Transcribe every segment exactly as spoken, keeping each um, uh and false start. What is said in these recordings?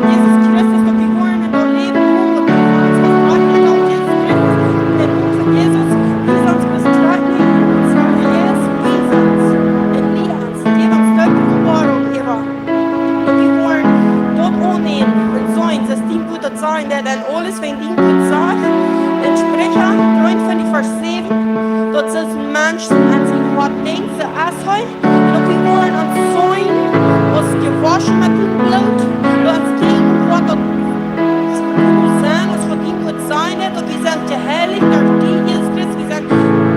von Jesus Christus, daut wie woaren en daut Läwen komen, daut wie woaren ons vestrajchten, daut Jesus Christus, en Nomen von Jesus, wie sent ons vestrajchten, en ons Jeist, wie sent en Licht, en Licht, en Openboarunk, Eva. Daut wie woaren daut aunnämen un seenen, daut dien Wuat daut sajen deit, en aules, waut dien Wuat sajcht, en Spricha dreeuntwintich Varsch säwen, daut soo aus een Mensch en sien Hoat denkjt, soo es hee. Un daut wie woaren ons seenen aus jewoschen met dien Bloot, daut ons denkjen woat, daut wie sent, aus waut dien Wuat sajen deit, daut wie sent jeheilicht derch die, Jesus Christus, wie sent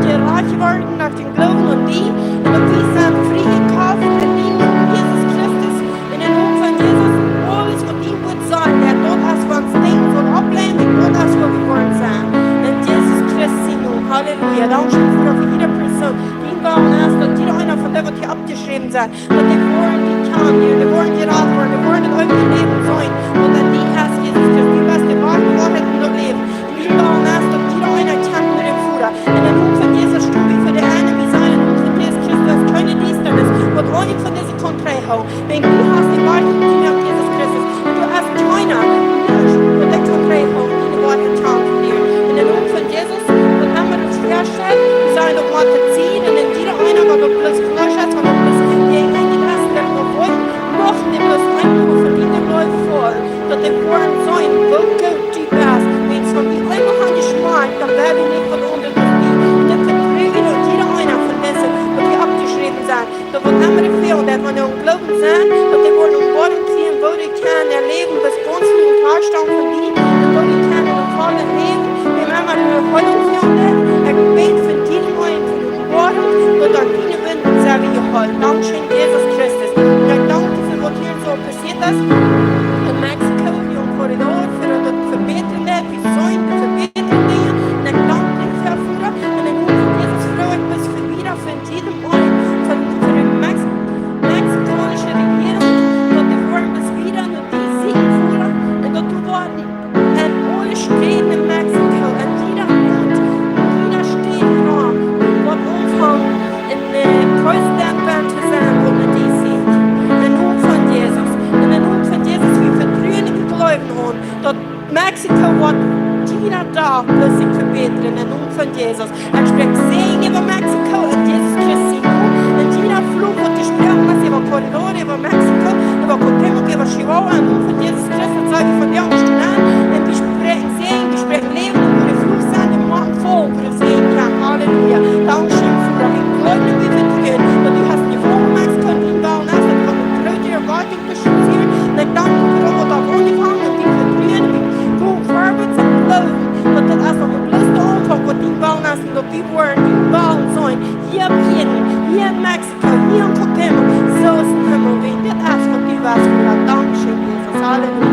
jerajcht worden derch dän Gloowen aun die, un daut wie sent frie jekoft en dien Nomen, Jesus Christus, en dän Nomen von Jesus, aules waut dien Wuat sajen deit, daut es waut ons denkjen un oppläwen, daut es waut wie woaren sennen. En Jesus Christus sien Nomen. Halleluja. Dankscheen, Voda, fa jiede Persoon, dee hia es, daut jieda eena von dee, waut hia oppjeschräwen sent, daut dee woaren die kjanen lieren, dee woaren jerat woaren, dee woaren daut eewje Läwen seenen, waut en die es, Jesus Christus. Du best de Woarheit, de Woarheit un daut Läwen. Un wie woaren sennen, daut jieda eena kjemt no dän Voda. En dän Nomen von Jesus stonen wie fa de Enemy, sajen, en dän Nomen von Jesus Christus, kjeene Diestanis, waut ons von dise kaun trigjhoolen. Wiels du hast de Woarheit, dee Nomen, Jesus Christus. Un du hast kjeena, nuscht, waut dee kaun trigjhoolen, dee Woarheit kjanen lieren. En dän Nomen von Jesus, waut emma daut schwoa steit, wie sajen, daut woat daut sennen, un en jieda eena, waut bloos Fleesch haft, waut bloos de Enemy es, dee noch woat, mucht dee bloos eemol von diene Leew faulen, daut dee woaren seenen, woo goot du best, wiels wan wie eemol haben jeschmakjt, dan woa wie nich waut aundret aus die. Un daut vetruen wie, daut jieda eena von dise, waut hia oppjeschräwen sent, daut waut emma dee fält, daut wan dee em Gloowen sent, daut dee woaren Woarheit kjrieen, woo dee kjennen äa Läwen bie ons en Tat stalen von die, un woo dee kjennen en volle Läwen, dee emma ne Heilunk fält. Ekj bäd fa jieda eenen, fa de Woarheit, daut doa kjeene Wind sent, wie jeholpen. Dankscheen, Jesus Christus. Un ekj dank die fa waut hia soo passieet es. En Mexiko, en Corridor, fa daut Vebätren, wie seenen de Vebätren, un ekj dank die doafäa. Un ekj bäd, Jesus, fa jieda eenen, fa, fa de Mex-, mexikaunsche Rejierunk, daut dee woaren bie wieda no die sieekjen, Voda, un daut du woascht en aule Städen en Mexiko, en jieda Launt, en jieda Staut, Voda, woat aunfangen en, äh, Präsident woaren to sennen, ooda en D C. En dän Nomen von Jesus. En dän Nomen von Jesus, wie vetruen, wie jleewen aun, daut Mexiko woat jieda Dach bloos sikj vebätren, en dän Nomen von Jesus. Ekj spräakj Säajen äwa Mexiko, en Jesus Christi Nomen. En jieda Fluch, waut jesproaken es äwa Corridor, äwa Mexiko, äwa Cuauhtémoc, äwa Chihuahua, en dän Nomen von Jesus Christus, saj ekj von dee aun, un wie spräakjen Säajen, wie spräakjen Läwen, un wua de Fluch sent, dee moaken voll, wua de Säajen kjemt. Halleluja. Dankscheen, Voda. Wie jleewen, wie vetruen, daut du hast jefoaren, Mexiko, un dien Wellen es, daut wie ne groote Erwartung beschitzen. Un ekj dank die fa daut, waut doa aunjefongen haft, un wie vetruen, wie gonen verwoats em Gloowen, daut daut es noch bloos de Aunfank, waut dien Wellen es, un daut wie woaren dien Wellen sennen, hia em Himmel, hia en Mexiko, hia en Cuauhtémoc, soo aus em Himmel, wiels dit es, waut du west, Voda. Dankscheen, Jesus. Halleluja.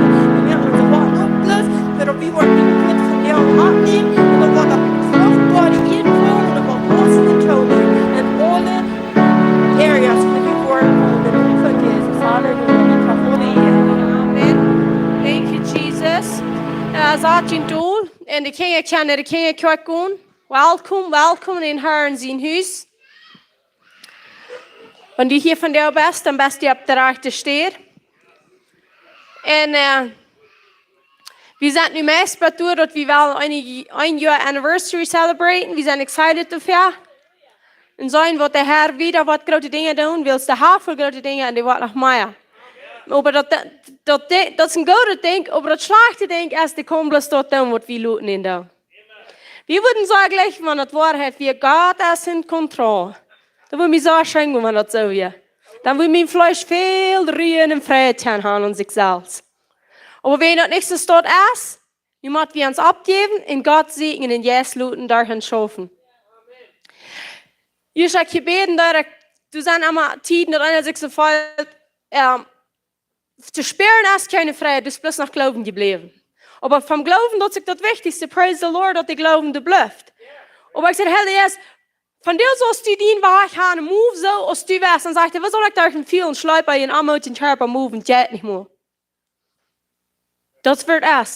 Sat junt aul en de Kjinja kjennen, de Kjinja kjikjen. Welkom, welkom en Herrn sien Hus. Wan du hia vondoag best, dan best du opp de rajchte Städ. En, äh, wie sent nu meist bie doa, daut wie wellen een, een Joa Anniversary celebraten. Wie sent excited doafäa. En seenen waut de Herr wada waut groote Dinja doonen well. Dee haft väl groote Dinja en dee woat noch mea. Oba daut, daut, daut, daut es een goodet Dinkj, oba daut schlajchte Dinkj es, dee kaun bloos daut doonen waut wie loten en doonen. Wie wudden sajen, jlikj, wan daut Woarheit wia, Gott es en Kontroll. Dan wudd mie soo scheen, wan daut soo wia. Dan wudd mien Fleesch väl Ru en Fräd haben aun sikj selfst. Oba wan daut nich soo es, nu mott wie ons oppjäwen en Gott sieekjen en Jeist loten doa han schaufen. Hia es ekj jebäden, daut ekj, doa sent emma Tieden, daut eena sikj soo feelt, ähm, to spieren es kjeene Fräd, du best bloos noch Gloowen jebläwen. Oba vom Gloowen, daut es daut Wichtichste, praise the Lord, daut de Gloowen doa blift. Oba ekj saj, Herr, es, von doa soo aus du dien Wajch han, move soo aus du west, dan sajcht hee, waut saul ekj doa en väl Schleepa en Oamoot en Kjarpa move, jeit nich mea. Daut woat es,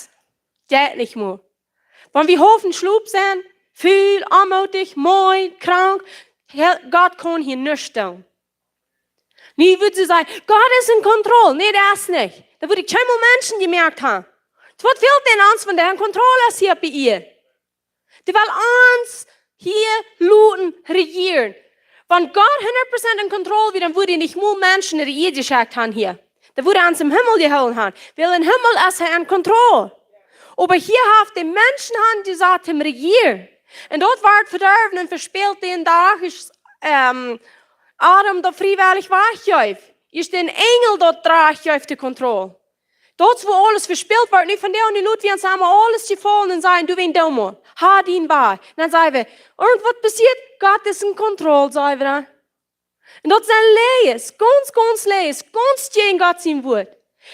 jeit nich mea. Wan wie haulf schlopp sent, ful, onmoodich, moad, krank, Herr, Gott kaun hia nuscht doonen. Nu wudd see sajen, Gott es en Kontroll. Nä, dee es nich. Dan wudd ekj kjeenmol Menschen jemoakt haben. Waut fält dan ons, wan dee en Kontroll es hia opp de Ieed? Dee well ons hia loten rejieren. Wan Gott hundat Prozent en Kontroll wia, dan wudd hee nich mol Menschen no de Ieed jeschekjt haben hia. Dan wudd hee ons em Himmel jehoolen haben. Wiels em Himmel es hee en Kontroll. Oba hia haft hee Menschen han, dee sent aum Rejieren. En daut woat vedorwen en vespält dän Dach, aus, ähm, Adam daut friewellich wajchjeef. Aus dän Enjel daut trajchtjeef de Kontroll. Daut es wua aules vespält woat. Nu vondoag, nu lot wie ons emol aules jefaulen en sajen, du, wan du mol, hab dien Wajch. Dan sajen wie, irjentwaut passieet, Gott es en Kontroll, sajen wie dan. En daut sent Läajes, gaunz, gaunz Läajes, gaunz jäajen Gott sien Wuat.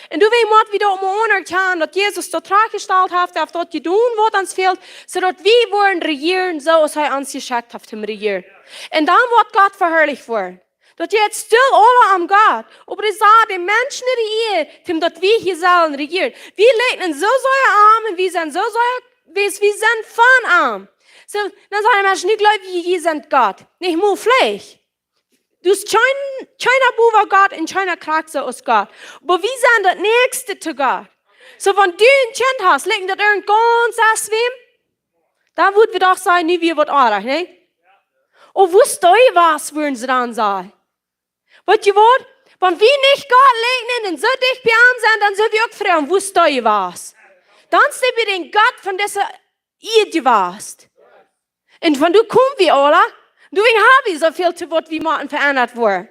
En du, wie mott wie daut mol aunerkjanen, daut Jesus daut trajchtjestalt haft, hee haft daut jedonen, waut ons fält, soo daut wie woaren rejieren, soo aus hee ons jeschekjt haft, om rejieren. En dan woat Gott veharlicht woaren. Daut jeit stell aula om Gott. Oba hee sajcht, de Menschen en de Ieed, om daut wie hia sellen rejieren. Wie lieden soo sea aun en wie sent soo sea, wie, wie sent von am. Soo, dan sajen Menschen, nu jleew wie, jie sent Gott. Nich mol veleicht. Du best kjeen, kjeena bowa Gott en kjeena krakjt soo aus Gott. Oba wie sent daut näakjste to Gott. Soo, wan du een Kjint hast, lieden daut irjent gaunz aus wäm? Dan wudd wie doch sajen, nu wia waut oajch, nä? Oh, wua es dee jewast, wudden see dan sajen. Weetst du waut? Wan wie nich Gott lieden en soo dicht bie am sent, dan sent wie uk froag, wua es dee jewast. Dan sent wie dän Gott von dise Ieed jewast. En von doa kome wie aula. Doawäajen hab wie soo väl to waut wie motten veendat woaren.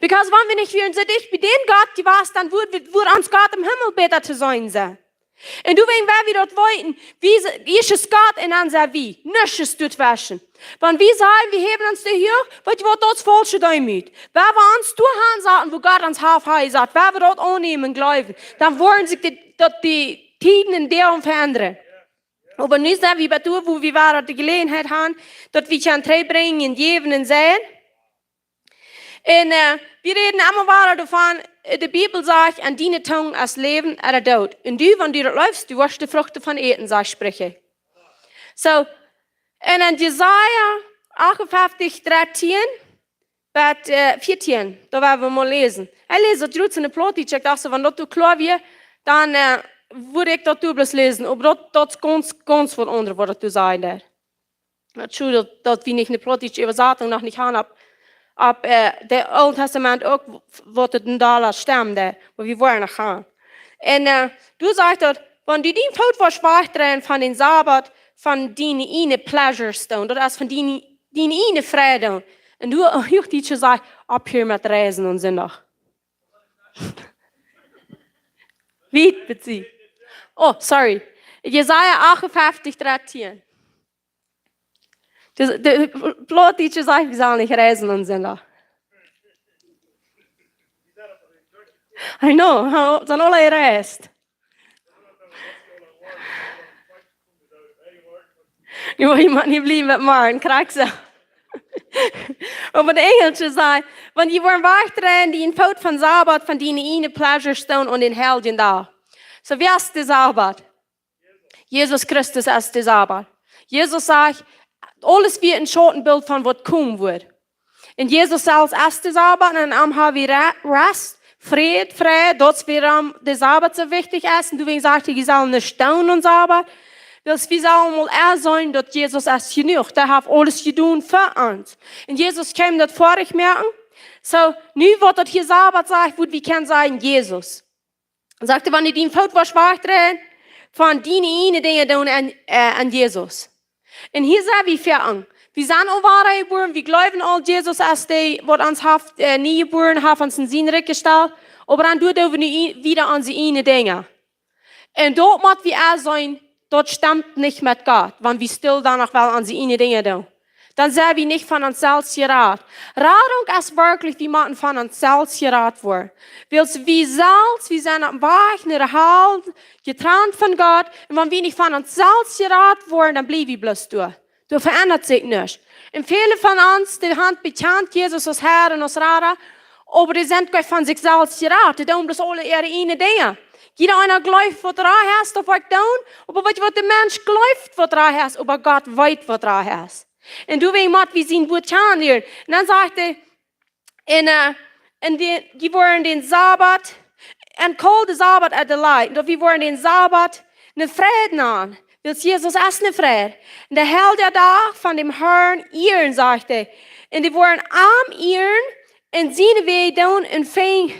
Because wan wie nich wieren soo dicht bie dän Gott jewast, dan wudd wie, wudd ons Gott em Himmel bäta to seenen sennen. En doawäajen, wan wie daut weeten, wie se-, ieescht es Gott en dan sent wie. Nuscht es doatweschen. Wan wie sajen, wie häwen ons doa hia, weetst du waut, daut es faulsche Deemoot. Wan wie ons doa han saten, wua Gott ons haft hanjesat, wan wie daut aunnämen, jleewen, dan woaren sikj de, daut de Tieden en Däa veendren. Oba nu sent wie bie doa, wua wie wada de Jeläajenheit haben, daut wie kjennen trigjbrinjen en jäwen en sennen. En, äh, wie räden emma wada doavon, äh, de Bibel sajcht, aun diene Tung es Läwen ooda Doot. En du, wan du daut jleefst, du woascht de Frucht doavon äten, sajcht Spricha. Soo, en, en Jesaja achtunfeftich, dartieen bat, äh, vieetieen, doa woa wie mol läsen. Ekj läs daut jrod en Plautdietsch, ekj docht soo, wan daut doa kloa wia, dan, äh, wudd ekj daut doa bloos läsen. Oba daut, daut es gaunz, gaunz waut aundret, waut daut doa sajcht doa. Daut es soo daut, daut wie nich ne plautdietsche Äwasatunk noch nich haben opp, opp, äh, de Oole Tastament uk, w-, waut et en doa stemmt, oba wie woaren noch gonen. En, äh, doa sajcht daut, wan du dien Foot woascht wajchdreien von dän Sabat, von diene ieejne pleasures doonen, daut es von diene, diene ieejne Freid doonen. En doa, oh, Huachdietsche sajcht, opphieren met reisen aum Sindach. Wie, bitte? Oh, sorry. Jesaja achtunfeftich, dartieen. De, de Plautdietsche sajcht, wie sellen nich reisen aum Sindach. I know, huh? Sent aula jereist. Jo, jie motten hia bliewen met Martin, krakjt soo. Oba de Enjelsche sajcht, wan jie woaren wajchdreien dien Foot vom Sabat, von diene ieejne pleasures doonen aun dän heiljen Dach. Soo, wua es de Sabat? Jesus Christus es de Sabbat. Jesus sajcht, aules wia een Schautenbilt von waut komen woat. Un Jesus selfst es de Sabbat un aun am ha wie Re-, Rest, Fräd, Fräd, daut es wuarom de Sabbat soo wichtich es. Un doawäajen sajcht hee, wie sellen nich stonen aum Sabbat. Wiels wie sellen mol erkjanen, daut Jesus es jenuach. Dee haft aules jedonen fa ons. Un Jesus kaun daut fa ons moaken. Soo, nu waut daut hia Sabbat sajcht, wudd wie kjennen sajen, Jesus. Sajcht hee, wan du dien Foot woascht wajchdreien, von diene ieejne Dinja doonen aun, äh, aun Jesus. Un hia sent wie fa am. Wie sent aul wada jebuaren, wie jleewen aul, Jesus es dee, waut ons haft, äh, nie jebuaren, haft ons en sien Rikj jestalt, oba dan doo wie nu ea-, wieda onse ieejne Dinja. Un daut mott wie ea sennen, daut stemt nich met Gott, wan wie stell dan noch well onse ieejne Dinja doonen. Dan sent wie nich von ons selfst jerat. Radunk es werkjlich, wie motten von ons selfst jerat woaren. Wiels wie selfst, wie sent oppem Wajch no de Hal, jetrant von Gott. Un wan wie nich von ons selfst jerat woaren, dan bliew wie bloos doa. Doa veendat sikj nuscht. Un väle von ons, dee han bekjant Jesus aus Herr un aus Rada, oba dee sent goanich von sikj selfst jerat. Dee doonen bloos aule äare ieejne Dinja. Jieda eena jleeft, waut rajcht es, daut woa ekj doonen. Oba weetst waut, de Mensch jleeft, waut rajcht es, oba Gott weet, waut rajcht es. Un doawäajen mott wie sien Wuat kjanen lieren. Un dan sajcht hee, un, äh, un dee, dee woaren dän Sabbat, and call the Sabbath a delight. Daut wie woaren dän Sabbat eene Freid nanen. Wiels Jesus es eene Freid. Un de Heljedach von däm Herrn ieren, sajcht hee. Un dee woaren am ieren un siene Wäaj doonen un finjen,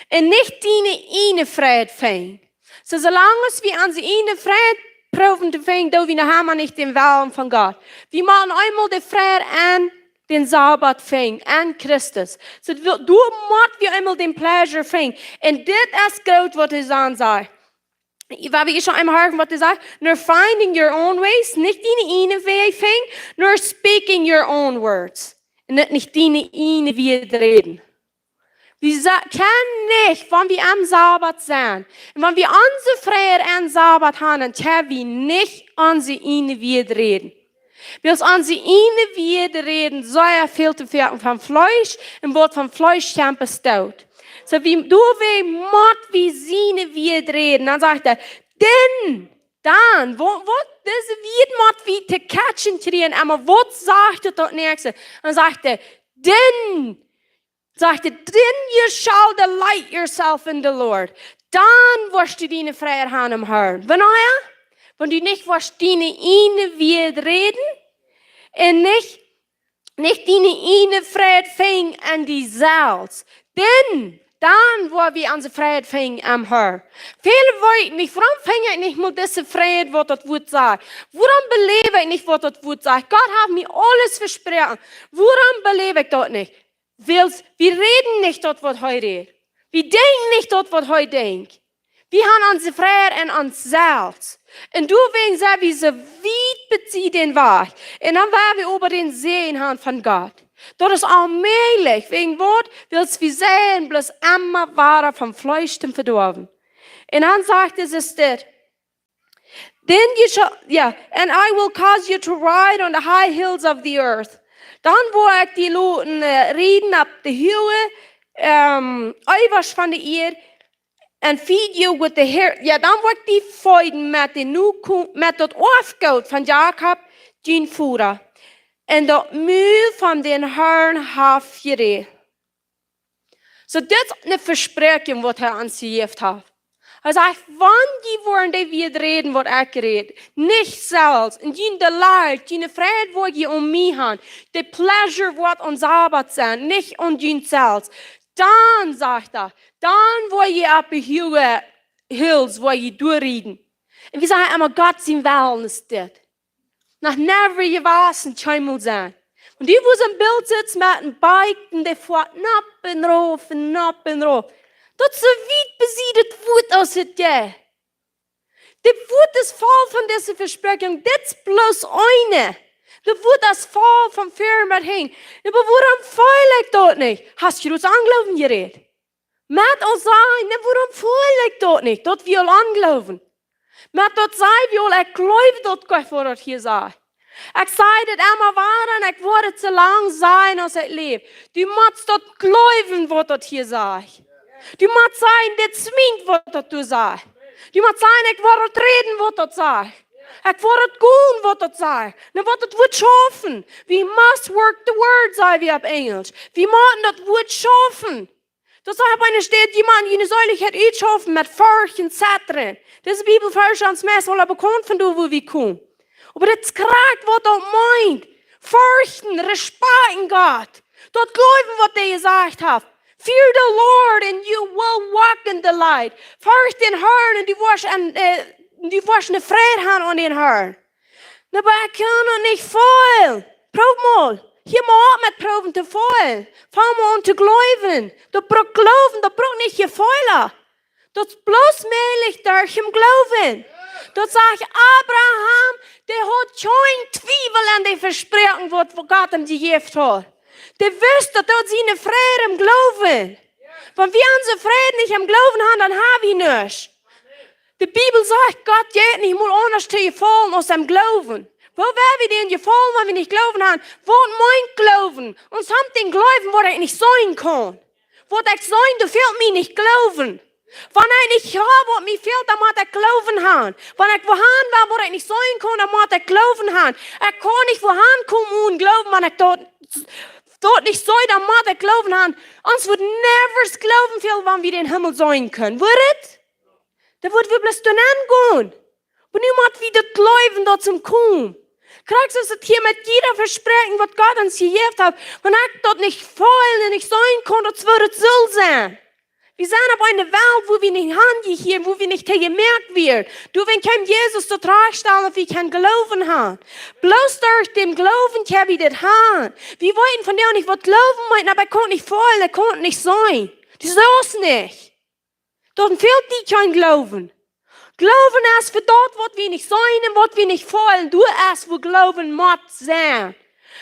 un nich diene ieejne Freid finjen. Soo, soo lang aus wie onse ieejne Freid proowen to finjen, doo wie noch emma nich dän Wellen von Gott. Wie motten eemol de Freid aun dän Sabbat finjen, aun Christus. Soo, doa, doa mott wie eemol dän pleasure finjen. Un dit es groot, waut hee dan sajcht. Wie haben hia aul eemol jehieet, waut hee sajcht: "Nor finding your own ways," nich diene ieejne Wäaj finjen, "nor speaking your own words." Un daut nich diene ieejne Wieed räden. Wie sa-, kjennen nich, wan wie aum Sabbat sent, un wan wie onse Freid aum Sabbat haben, dan kjenn wie nich onse ieejne Wieed räden. Wiels onse ieejne Wieed räden sea väl to foaken von Fleesch, un waut von Fleesch kjemt, es Doot. Soo, wie, doawäajen mott wie siene Wieed räden. Dan sajcht hee, dan, dan, waut, waut, dise Wieed mott wie to catchen kjrieen, oba waut sajcht daut näakjste? Dan sajcht hee, dan, sajcht hee, "Then you shall delight yourself in the Lord." Dan woascht du diene Freid haben aum Herrn. Wanea? Wan du nich woascht diene ieejne Wieed räden un nich, nich diene ieejne Freid finjen aun die selfst. Dan, dan woa wie onse Freid finjen aum Herrn. Väle weeten nich, wuarom finj ekj nich mol dise Freid, waut daut Wuat sajcht? Wuarom beläw ekj nich, waut daut Wuat sajcht? Gott haft mie aules vesproaken. Wuarom beläw ekj daut nich? Wiels wie räden nich daut, waut hee rät. Wie denkjen nich daut, waut hee denkjt. Wie haben onse Freid aun ons selfst. Un doawäajen sent wie soo wiet besied dän Wajch. Un dan woa wie äwa dän Säajen haben von Gott. Daut es onmäajlich. Wäajen waut? Wiels wie sent bloos emma wada von Fleesch to vedoawen. Un dan sajcht hee, es dit. Then you shall, yeah, "And I will cause you to ride on the high hills of the earth." Dan woa ekj die loten, äh, rieden opp de huage, ähm, Äwasch von de Ieed, "and feed you with the her-," jo, dan woa ekj die feeden met de Nokom-, met daut Oafgoot von Jakob, dien Voda, un daut Mul von dän Herrn haft jerät. Soo, dit es een Vespräakjen, waut hee ons jejäft haft. Hee sajcht, wan jie woaren dee Wieed räden, waut ekj räd, nich selfst, un jie delight, jie Freid, waut jie aun mie haben, de pleasure, waut aum Sabbat sent, nich aun junt selfst, dan, sajcht hee, dan woa jie opp de huage hills, woa jie doa rieden. Un wie sajen emma, Gott sien Wellen es dit. Noch never jewast un kjeenmol sennen. Wan du woascht een Bilt seenen met een Bike, dee foat nopp un rauf un nopp un rauf. Daut es soo wiet besied daut Wuat aus et jeit. Daut Wuat es voll von dise Vespräakjunk. Dit es bloos eene. Daut Wuat es voll von väaren met hinjen. Oba wuarom feel ekj daut nich? Hast du daut aun Gloowen jerät? Met aul sajen, na, wuarom feel ekj daut nich? Daut wie aul aun Gloowen. Met daut saj wie aul, ekj jleew daut Gott, waut daut hia sajcht. Ekj saj dit emma wada un ekj woa et soo lang sajen aus ekj läw. Du motst daut jleewen, waut daut hia sajcht. Du motst sajen, dit es mient, waut daut doa sajcht. Du motst sajen, ekj woa daut räden, waut daut sajcht. Ekj woa daut gonen, waut daut sajcht. Dan woat daut Wuat schaufen. We must work the word, saj wie opp Enjlisch. Wie motten daut Wuat schaufen. Daut sajcht opp eene Städ, jie motten june Seelichkjeit utschaufen met Forcht un Zettren. Dise Bibelvarsch es meist aul bekaunt von doa, wua wie komen. Oba daut es krakjt, waut daut meent. Forchten, respakjten Gott. Daut jleewen, waut hee jesajcht haft. Fear the Lord and you will walk in the light. Forcht dän Herrn un du woascht, äh, du woascht eene Freid haben aun dän Herrn. Oba ekj kaun daut nich feelen. Proow mol. Hia mol opp met proowen to feelen. Fang mol aun to jleewen. Daut brukt Gloowen, daut brukt nich Jefeel. Daut es bloos mäajlich derch dän Gloowen. Daut sajcht Abraham, dee haud kjeen Twiewel aun de Vespräakjunk, waut Gott am jejäft haud. Dee wist, daut daut siene Freid em Gloowen. Wan wie onse Freid nich em Gloowen haben, dan haben wie nuscht. De Bibel sajcht, Gott jeit nich mol aundasch to jefaulen aus em Gloowen. Woo woa wie dän jefaulen, wan wie nich Gloowen haben? Waut meent Gloowen? Un something Gloowen, waut ekj nich seenen kaun. Waut ekj seenen, doa fält mie nich Gloowen. Wan ekj nich hab, waut mie fält, dan mott ekj Gloowen haben. Wan ekj wua han well, waut ekj nich seenen kaun, dan mott ekj Gloowen haben. Ekj kaun nich wua han komen onen Gloowen, wan ekj daut, daut nich see, dan mott ekj Gloowen haben. Ons wudd never Gloowen fälen, wan wie dän Himmel seenen kunnen. Wudd et? Dan wudden wie bloos doa nenn gonen. Oba nu mott wie daut jleewen, daut es em Komen. Krakjt soo es et hia met jieda Vespräakjunk, waut Gott ons jejäft haft. Wan ekj daut nich feel un nich seenen kaun, daut es woo daut saul sennen. Wie sent opp eene Welt, wua wie nich aunjehieeren, wua wie nich to jemoakt wieren. Doawäajen kjeem Jesus to trajchtstalen, daut wie kjennen Gloowen haben. Bloos derch dän Gloowen kjenn wie dit haben. Wie weeten von dee nich, waut Gloowen meent, oba ekj kaun nich feelen, ekj kaun nich seenen. Du saust nich. Dan fält die kjeen Gloowen. Gloowen es fa daut, waut wie nich seenen un waut wie nich feelen. Daut es, wua Gloowen mott sennen.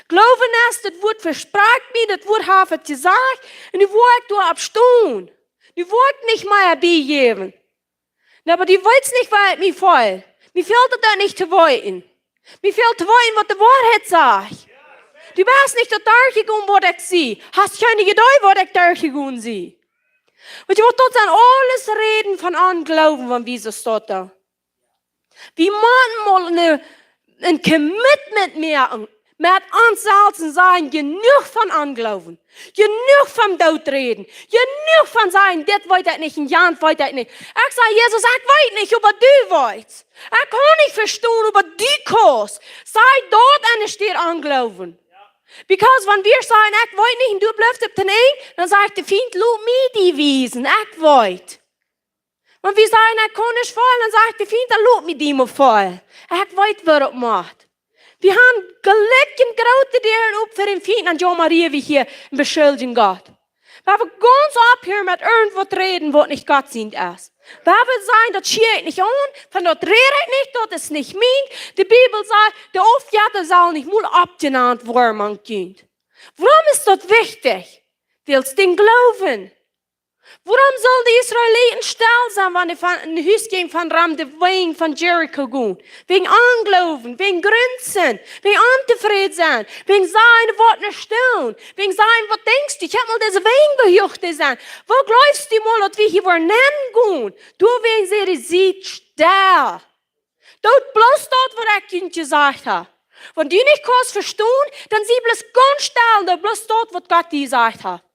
Gloowen es, daut Wuat vesprakjt mie, daut Wuat haft et jesajcht, un nu woa ekj doaropp stonen. Nu woa ekj nich mea biejäwen. Na, oba du weetst nich, woo ekj mie feel. Mie fält daut nich to weeten. Mie fält to weeten, waut de Woarheit sajcht. Du best nich doa derchjegonen, waut ekj sie. Hast kjeene Iedee, waut ekj derchjegonen sie. Weetst du waut, daut sent aules Räden von Ongloowen, wan wie soo stonen. Wie motten mol een, een Commitment moaken met ons selfst un sajen, jenuach von Ongloowen, jenuach von Doot räden, jenuach von sajen, dit weet ekj nich un jant weet ekj nich. Ekj saj, Jesus, ekj weet nich, oba du weetst. Ekj kaun nich vestonen, oba du kaust. Saj daut enne Städ Ongloowen. Because wan wie sajen, ekj weet nich, un du bliefst opp dän Enj, dan sajcht de Fient, lot mie die wiesen, ekj weet. Wan wie sajen, ekj kaun nich feelen, dan sajcht de Fient, dan lot mie die mol feelen. Ekj weet, woo daut mott. Wie haben jlikj een grootet Deel opp fa dän Fient, un jo, Maria, wie hia un beschuldjen Gott. Wie haben gaunz oppjehieet met irjent waut räden, waut nich Gott sient es. Wie haben sajen, daut schia ekj nich aun, von daut räd ekj nich, daut es nich mien. De Bibel sajcht, de Aufjetta sellen nich mol oppjenant woaren mank junt. Wuarom es daut wichtich? Wiels dän Gloowen. Wuarom sullen de Israeliten stell sennen, wan de von, een Hus jinkj von rom de Wenj von Jericho gonen? Wäajen Ongloowen, wäajen Grunzen, wäajen Ontofräd sennen, wäajen sajen, waut ne Stoon, wäajen sajen, waut denkjst du, ekj hab mol dise Wenj behuacht jeseenen. Woo jleefst du mol, daut wie hia woaren nenn gonen? Doawäajen säd hee, siet stell. Doot bloos daut, waut ekj junt jesajcht hab. Wan du nich kaust vestonen, dan sie bloos gaunz stell, doot bloos daut, waut Gott die jesajcht haft.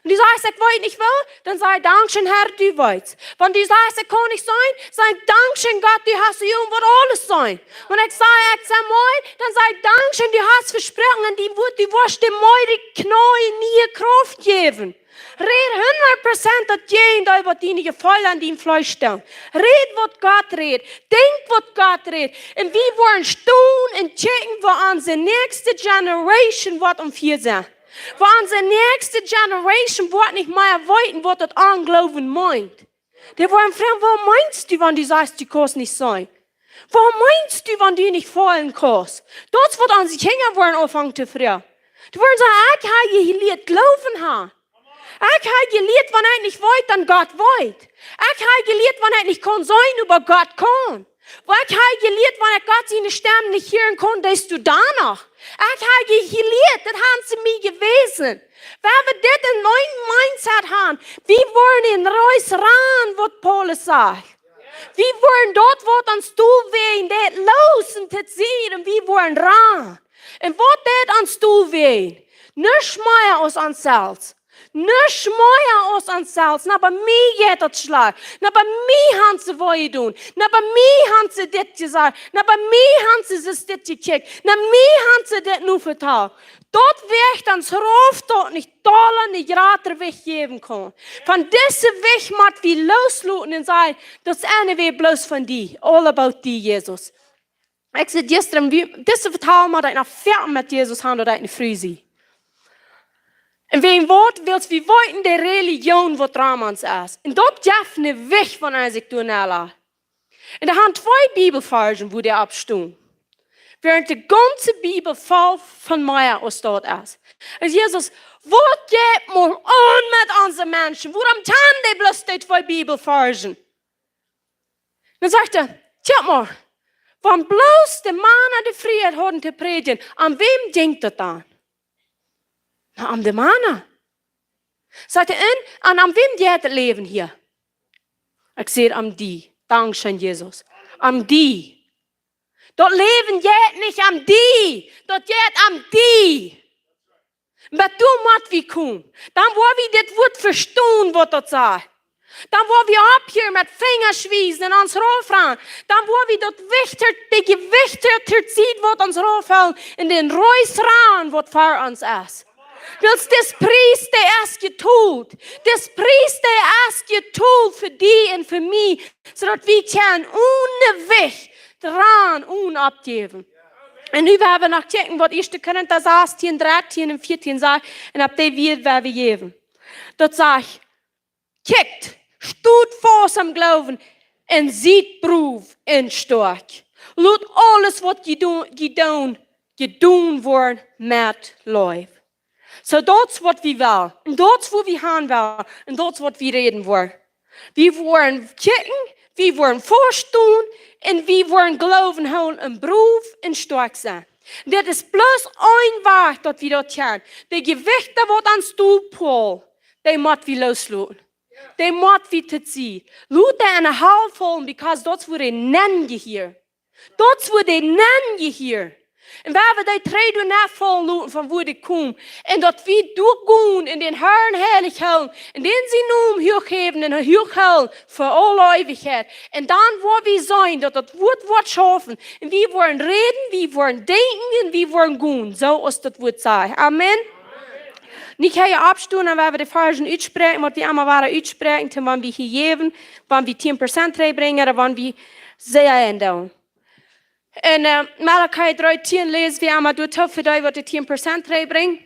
Wan du sajchst, ekj weet nich woo, dan saj, dankscheen, Herr, du weetst. Wan du sajchst, ekj kaun nich seenen, saj, dankscheen, Gott, du hast die Uagen, waut aules seenen. Wan ekj saj, ekj sie meed, dan saj, dankscheen, du hast vesproaken, un dien Wuat, du woascht de meede Kjneeen niee Krauft jäwen. Räd hundat Prozent daut Jäajendeel, waut diene Jefeelen aun dien Fleesch stonen. Räd, waut Gott rät. Denkj, waut Gott rät. Un wie woaren stonen un checken, woo onse näakjste Generation woat omfiat sennen. Woo onse näakjste Generation woat nich mea weeten, waut daut Ongloowen meent. Dee woaren froagen, waut meenst du, wan du sajchst, du kaust nich seenen? Waut meenst du, wan du nich feelen kaust? Daut es, waut onse Kjinja woaren aunfangen to froagen. Dee woaren sajen, ekj hab jelieet Gloowen haben. Ekj hab jelieet, wan ekj nich weet, dan Gott weet. Ekj hab jelieet, wan ekj nich kaun seenen, oba Gott kaun. Woo ekj hab jelieet, wan ekj Gott siene Stemm nich hieren kaun, deist du dan noch. Ekj hab je-, jelieet, daut haben see mie jewäsen. Wan wie dit en een Mindset haben, wie woaren en race rannen, waut Paulus sajcht. Wie woaren daut, waut ons dol wäajen deit, loosen, daut seenen, wie woaren rannen. Un waut deit ons dol wäajen? Nuscht mea aus ons selfst. Nuscht mea aus ons selfst. Na, bie mie jeit daut schlajcht. Na, bie mie han see wee jedonen. Na, bie mie han see dit jesajcht. Na, bie mie han see soo dit jekjikjt. Na, mie han see dit nu vetalt. Daut Wajcht ons rauf, daut nich dolla, nich jrata Wajcht jäwen kaun. Von dise Wajcht mott wie loosloten un sajen, daut es eenje Wajch bloos von die. All about die, Jesus. Ekj säd jistren, wie, dise Vetal mott ekj noch foaken met Jesus han, daut ekj ne Fru sie. Un wäajen waut, wiels wie weeten de Relijoon, waut rom ons es. Un daut jeft ne Wajch von Isaac Duanella. Un doa han twee Bibelvarzen, wua dee opp stonen. Wäarent de gaunze Bibel voll von mea aus daut es. Un Jesus, waut jeit mol aun met onse Menschen? Wuarom kjanen dee bloos dee twee Bibelvarzen? Dan sajcht hee, tja, mau, wan bloos de Mana de Frieheit hauden to prädjen, aun wäm jinkj daut dan? Na, aun de Mana. Sajcht hee, un, un aun wäm jeit daut Läwen hia? Ekj säd, aun die. Dankscheen, Jesus. Aun die. Daut Läwen jeit nich aun die. Daut jeit aun die. Oba doa mott wie komen. Dan woa wie dit Wuat vestonen, waut daut sajcht. Dan woa wie opphieren met Finjasch wiesen un ons raufrannen. Dan woa wie daut Wajcht, de Jewajcht, waut ons raufhoolen, un dän Reis rannen, waut ver ons es. Wiels dis Pries, dee es jetolt. Dis Pries, dee es jetolt fa die un fa mie, soo daut wie kjennen one Wajcht rannen, one oppjäwen. Un nu woa wie noch kjikjen, waut Ieeschte Korinta sastieen, drettieen un vieetieen sajcht, un opp dee Wieed woa wie jäwen. Daut sajcht, kjikjt, stot faust aum Gloowen un siet brow un stoakj. Lot aules, waut jie doo-, jie doonen, jedonen woaren met Leew. Soo, daut es, waut wie wellen. Un daut es, wua wie han wellen. Un daut es, waut wie räden woaren. Wie woaren kjikjen, wie woaren vestonen un wie woaren Gloowen hoolen un brow un stoakj sennen. Dit es bloos een Wajch, daut wie daut kjennen. De Jewajcht, waut ons dol pullen, dee mott wie loosloten. Dee mott wie to Sied. Lot dee enne Hal faulen, because daut es, wua dee nenn jehieren. Daut es, wua dee nenn jehieren. Un woa wie dee trigj doa nenn faulen loten, von wua dee komen. Un daut wie doa gonen un dän Herrn heilich hoolen. Un dän sienen Nomen huach häwen un huach hoolen fa aule Eewichkjeit. Un dan woa wie seenen, daut daut Wuat woat schaufen. Un wie woaren räden, wie woaren denkjen un wie woaren gonen. Soo aus daut Wuat sajcht. Amen. Nich hia oppstonen, dan woa wie de Varzen utspräakjen, waut wie emma woaren utspräakjen, dan wan wie hia jäwen, wan wie tieen Prozent trigj brinjen, ooda wan wie seenen doonen. En, äh, Malachi dree tieen läs wie emma doa too fa dee, waut de tieen Prozent trigj brinjen.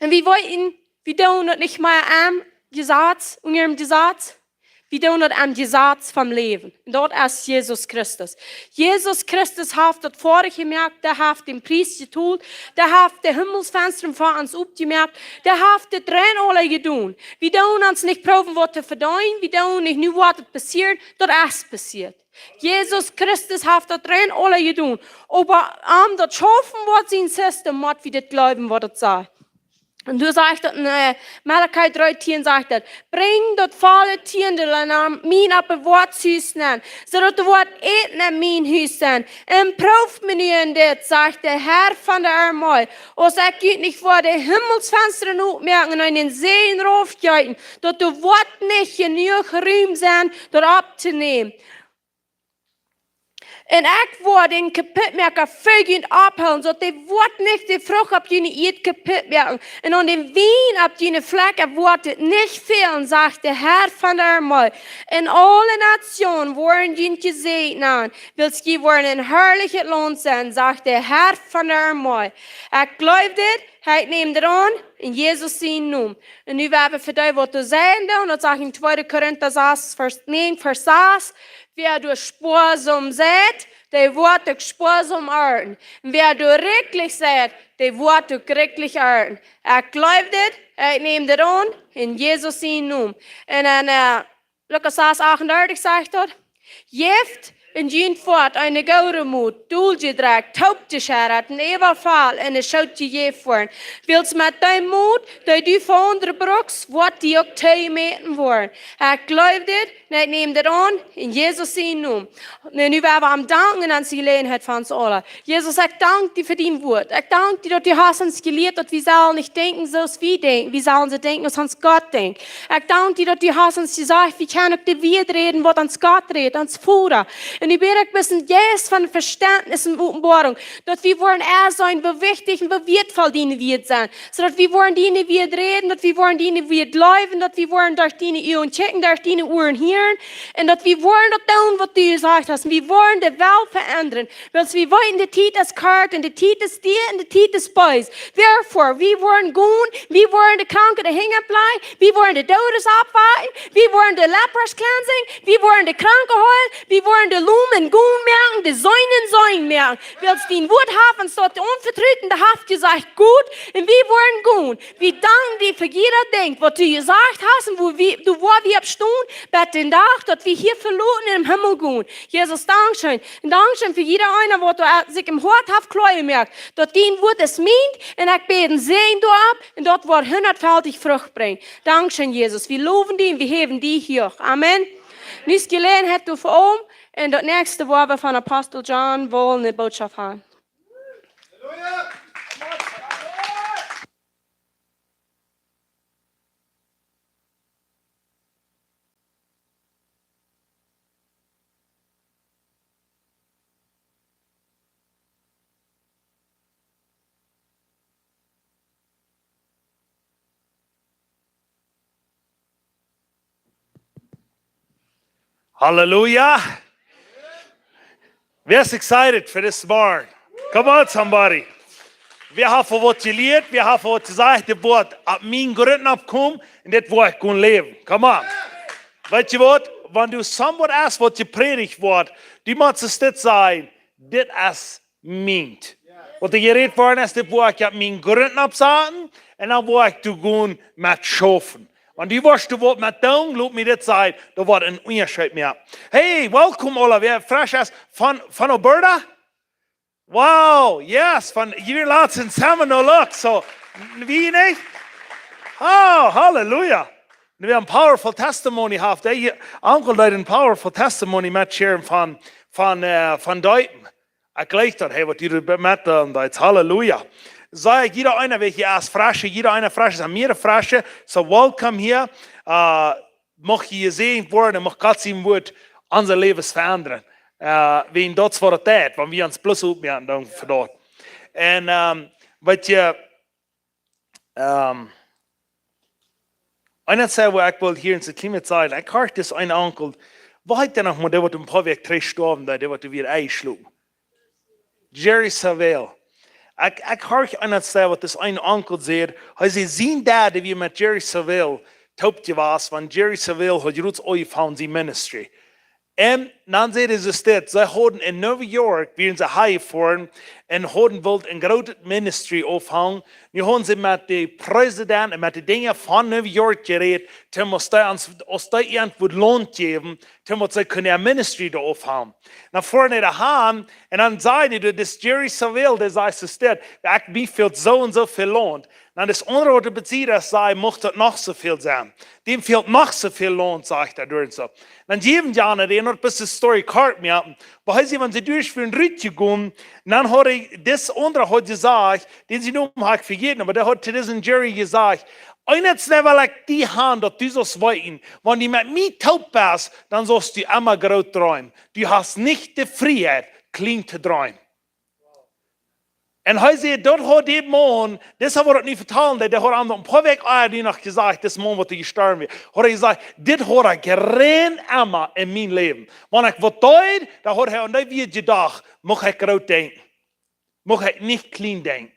Un wie weeten, wie doonen daut nich mea aum Jesaz, unja däm Jesaz. Wie doonen daut aum Jesaz vom Läwen. Un daut es Jesus Christus. Jesus Christus haft daut foadich jemoakt, dee haft dän Pries jetolt, dee haft de Himmelsfenstren fa ons opjemoakt, dee haft dit rein aula jedonen. Wie doonen ons nich proowen, waut to vedeenen, wie doonen nich nu, waut et passieren, daut es passieet. Jesus Christus haft daut rein aula jedonen. Oba om daut schaufen woat sien System, mott wie dit jleewen, waut et sajcht. Un doa sajcht daut en, äh, Malachi dree tieen sajcht daut: Brinjt daut volle Tiendel aun mien opp daut Woatshus nenn, soo daut doa woat Äten en mien Hus sennen. Un proowt mie nu en dit, sajcht de Herr von de Armee, aus ekj junt nich woa de Himmelsfenstren opmoaken un een Säajen raufjeeten, daut doa woat nich jenuach Rum sennen, daut opptonämen. Un ekj woa dän Kaputtmoaka fa junt aufhoolen, soo daut dee woat nich de Frucht opp june Ieed kaputt moaken. Un aun dän Wien opp june Fläajen woat et nich fälen, sajcht de Herr von de Armee. Un aule Natsjonen woaren junt jesäajent nanen, wiels jie woaren een harlichet Launt sennen, sajcht de Herr von de Armee. Ekj jleew dit, ekj näm dit aun, en Jesus sienen Nomen. Un nu woa wie fa dee, waut doa seenen doonen, daut sajcht en tweede Korinta sas, Varsch näajen, Varsch sas: Wäa doa spoasom seit, dee woat uk spoasom arnten. Un wäa doa rikjlich seit, dee woat uk rikjlich arnten. Ekj jleew dit, ekj näm dit aun, en Jesus sienen Nomen. Un en, äh, Lukas sas achtundartich sajcht daut: Jäft, Un junt woat eene goode Mot, dol jedrekjt, toop jescheddat, un äwafell, un et saul junt jejäft woaren. Wiels met dee Mot, dee du fa aundre brukst, woat die uk toojemäten woaren. Ekj jleew dit, un ekj näm dit aun, en Jesus sienen Nomen. Nu, nu woa wie am danken aun dise Jeläajenheit fa ons aula. Jesus, ekj dank die fa dien Wort. Ekj dank die, daut du hast ons jelieet, daut wie sellen nich denkjen, soo aus wie denkjen. Wie sellen soo denkjen, aus ons Gott denkjt. Ekj dank die, daut du hast ons jesajcht, wie kjennen uk de Wieed räden, waut ons Gott rät, ons Voda. Un ekj bäd uk bloos een Jeist von Vestentnis un Openboarunk, daut wie woaren ea seenen, woo wichtich un woo wieetvoll diene Wieed sent. Soo daut wie woaren diene Wieed räden, daut wie woaren diene Wieed jleewen, daut wie woaren derch diene Uagen kjikjen, derch diene Uaren hieren. Un daut wie woaren daut doonen, waut du jesajcht hast. Un wie woaren de Welt veendren. Wiels wie weeten, de Tiet es kort un de Tiet es dicht un de Tiet es bees. Therefore, wie woaren gonen, wie woaren de Kranke de Henj oppläajen, wie woaren de Doodes oppwakjen, wie woaren de Lepers cleansing, wie woaren de Kranke heelen, wie woaren de Lomen gonen moaken, de Seenden seenen moaken. Wiels dien Wort haft ons daut aunvetrut un daut haft jesajcht, goot, un wie woaren gonen. Wie danken die fa jieda Dinkj, waut du jesajcht hast un woo wie, du, woo wie oppstonen, bat dän Dach, daut wie hia veloten un em Himmel gonen. Jesus, dankscheen. Un dankscheen fa jieda eena, waut doa sikj em Hoat haft kloa jemoakt, daut dien Wort es mient, un ekj bäd een Säajen doaropp, un daut woat hundatfaltich Frucht brinjen. Dankscheen, Jesus. Wie lowen die un wie häwen die hia. Amen. Nu es Jeläajenheit doa fa om, un daut näakjste woa wie von Apostel John Wall ne Bootschoft han. Halleluja. Wäa es excited for this morning? Come on, somebody. Wie haben waut jelieet, wie haben waut jesajcht, dit woat opp mienen Grunt oppkomen un dit woa ekj gonen läwen. Come on. Weetst du waut? Wan du somebody es, waut jeprädicht woat, du motst dit sajen, dit es mient. Waut doa jerät worden es, dit woa ekj opp mienen Grunt oppsaten un dan woa ekj doa gonen met schaufen. Wan du woascht doa waut met doonen, lot mie dit sajen, daut woat een Unjascheet moaken. Hey, welcome aula, wäa fresch es von, von Alberta? Wow, yes, von, jie wieren latst en Seminole, look, so, wie nich? Oh, halleluja. Un wie haben powerful testimony jehaut. Dee Onkel deed een powerful testimony met sharen von, von, äh, von Deepen. Ekj jleich daut, hey, waut jie doa met, ähm, daut, halleluja. Saj ekj, jieda eena, wäa hia es, fresche, jieda eena, fresche, sent mea fresche. So, welcome hia. Äh, mucht jie jesäajent woaren un mucht Gott sien Wort onse Läwes veendren. Äh, wäajen daut es waut et deit, wan wie ons bloos oppmoaken, dan fa daut. Un, ähm, weetst du, ähm, eent es, waut ekj well hia en soo kjlien bät sajen. Ekj horch dis een Onkel, woo heet dee noch mol, dee waut een poa Wäakj trigj jestorwen, dee, dee waut wia enjeschlopen? Jerry Savelle. Ekj, ekj horch eent sajen, waut dis een Onkel säd. Hee säd, sien Dad, dee wia met Jerry Savelle toop jewast, wan Jerry Savelle haud jrods aunjefongen sien ministry. Un dan säd hee soo dit, see hauden en New York, wieren see hia jefoaren, un hauden wullt een grootet ministry aunfangen. Nu hauden see met dän President un met de Dinja von New York jerät, toom aus dee ons, aus dee irjentwua Launt jäwen, toom aus see kunnen äa ministry doa aunfangen. Dan foaren see doa han, un dan säden see, dis Jerry Savelle, dee säd soo dit, ekj, mie fält soo un soo väl Launt. Dan dis aundra, waut doa bie säd, säd, mucht daut noch soo väl sennen. Däm fält noch soo väl Launt, sajcht hee doa un soo. Dan jäwen see aun, dee noch bät de story kort moaken. Oba hee säd, wan see derch fa een Rut jegonen, dan haud hee, dis aundra haud jesajcht, dän sien Nomen hab ekj vejäten, oba dee haud to disen Jerry jesajcht, eent es, well ekj die han, daut du saust weeten, wan du met mie toop best, dan saust du emma groot dreemen. Du hast nich de Frieheit, kjlien to dreemen. Un hee säd, daut haud dee Maun, dis haud hee daut nich vetalt, dee, dee haud am een poa Wäakj ea doano noch jesajcht, dis Maun waut hee jestorwen wia. Haud hee jesajcht, dit haud ekj rein emma en mien Läwen. Wan ekj waut deed, dan haud hee aun dee Wäakj jedocht, mucht ekj groot denkjen. Mucht ekj nich kjlien denkjen.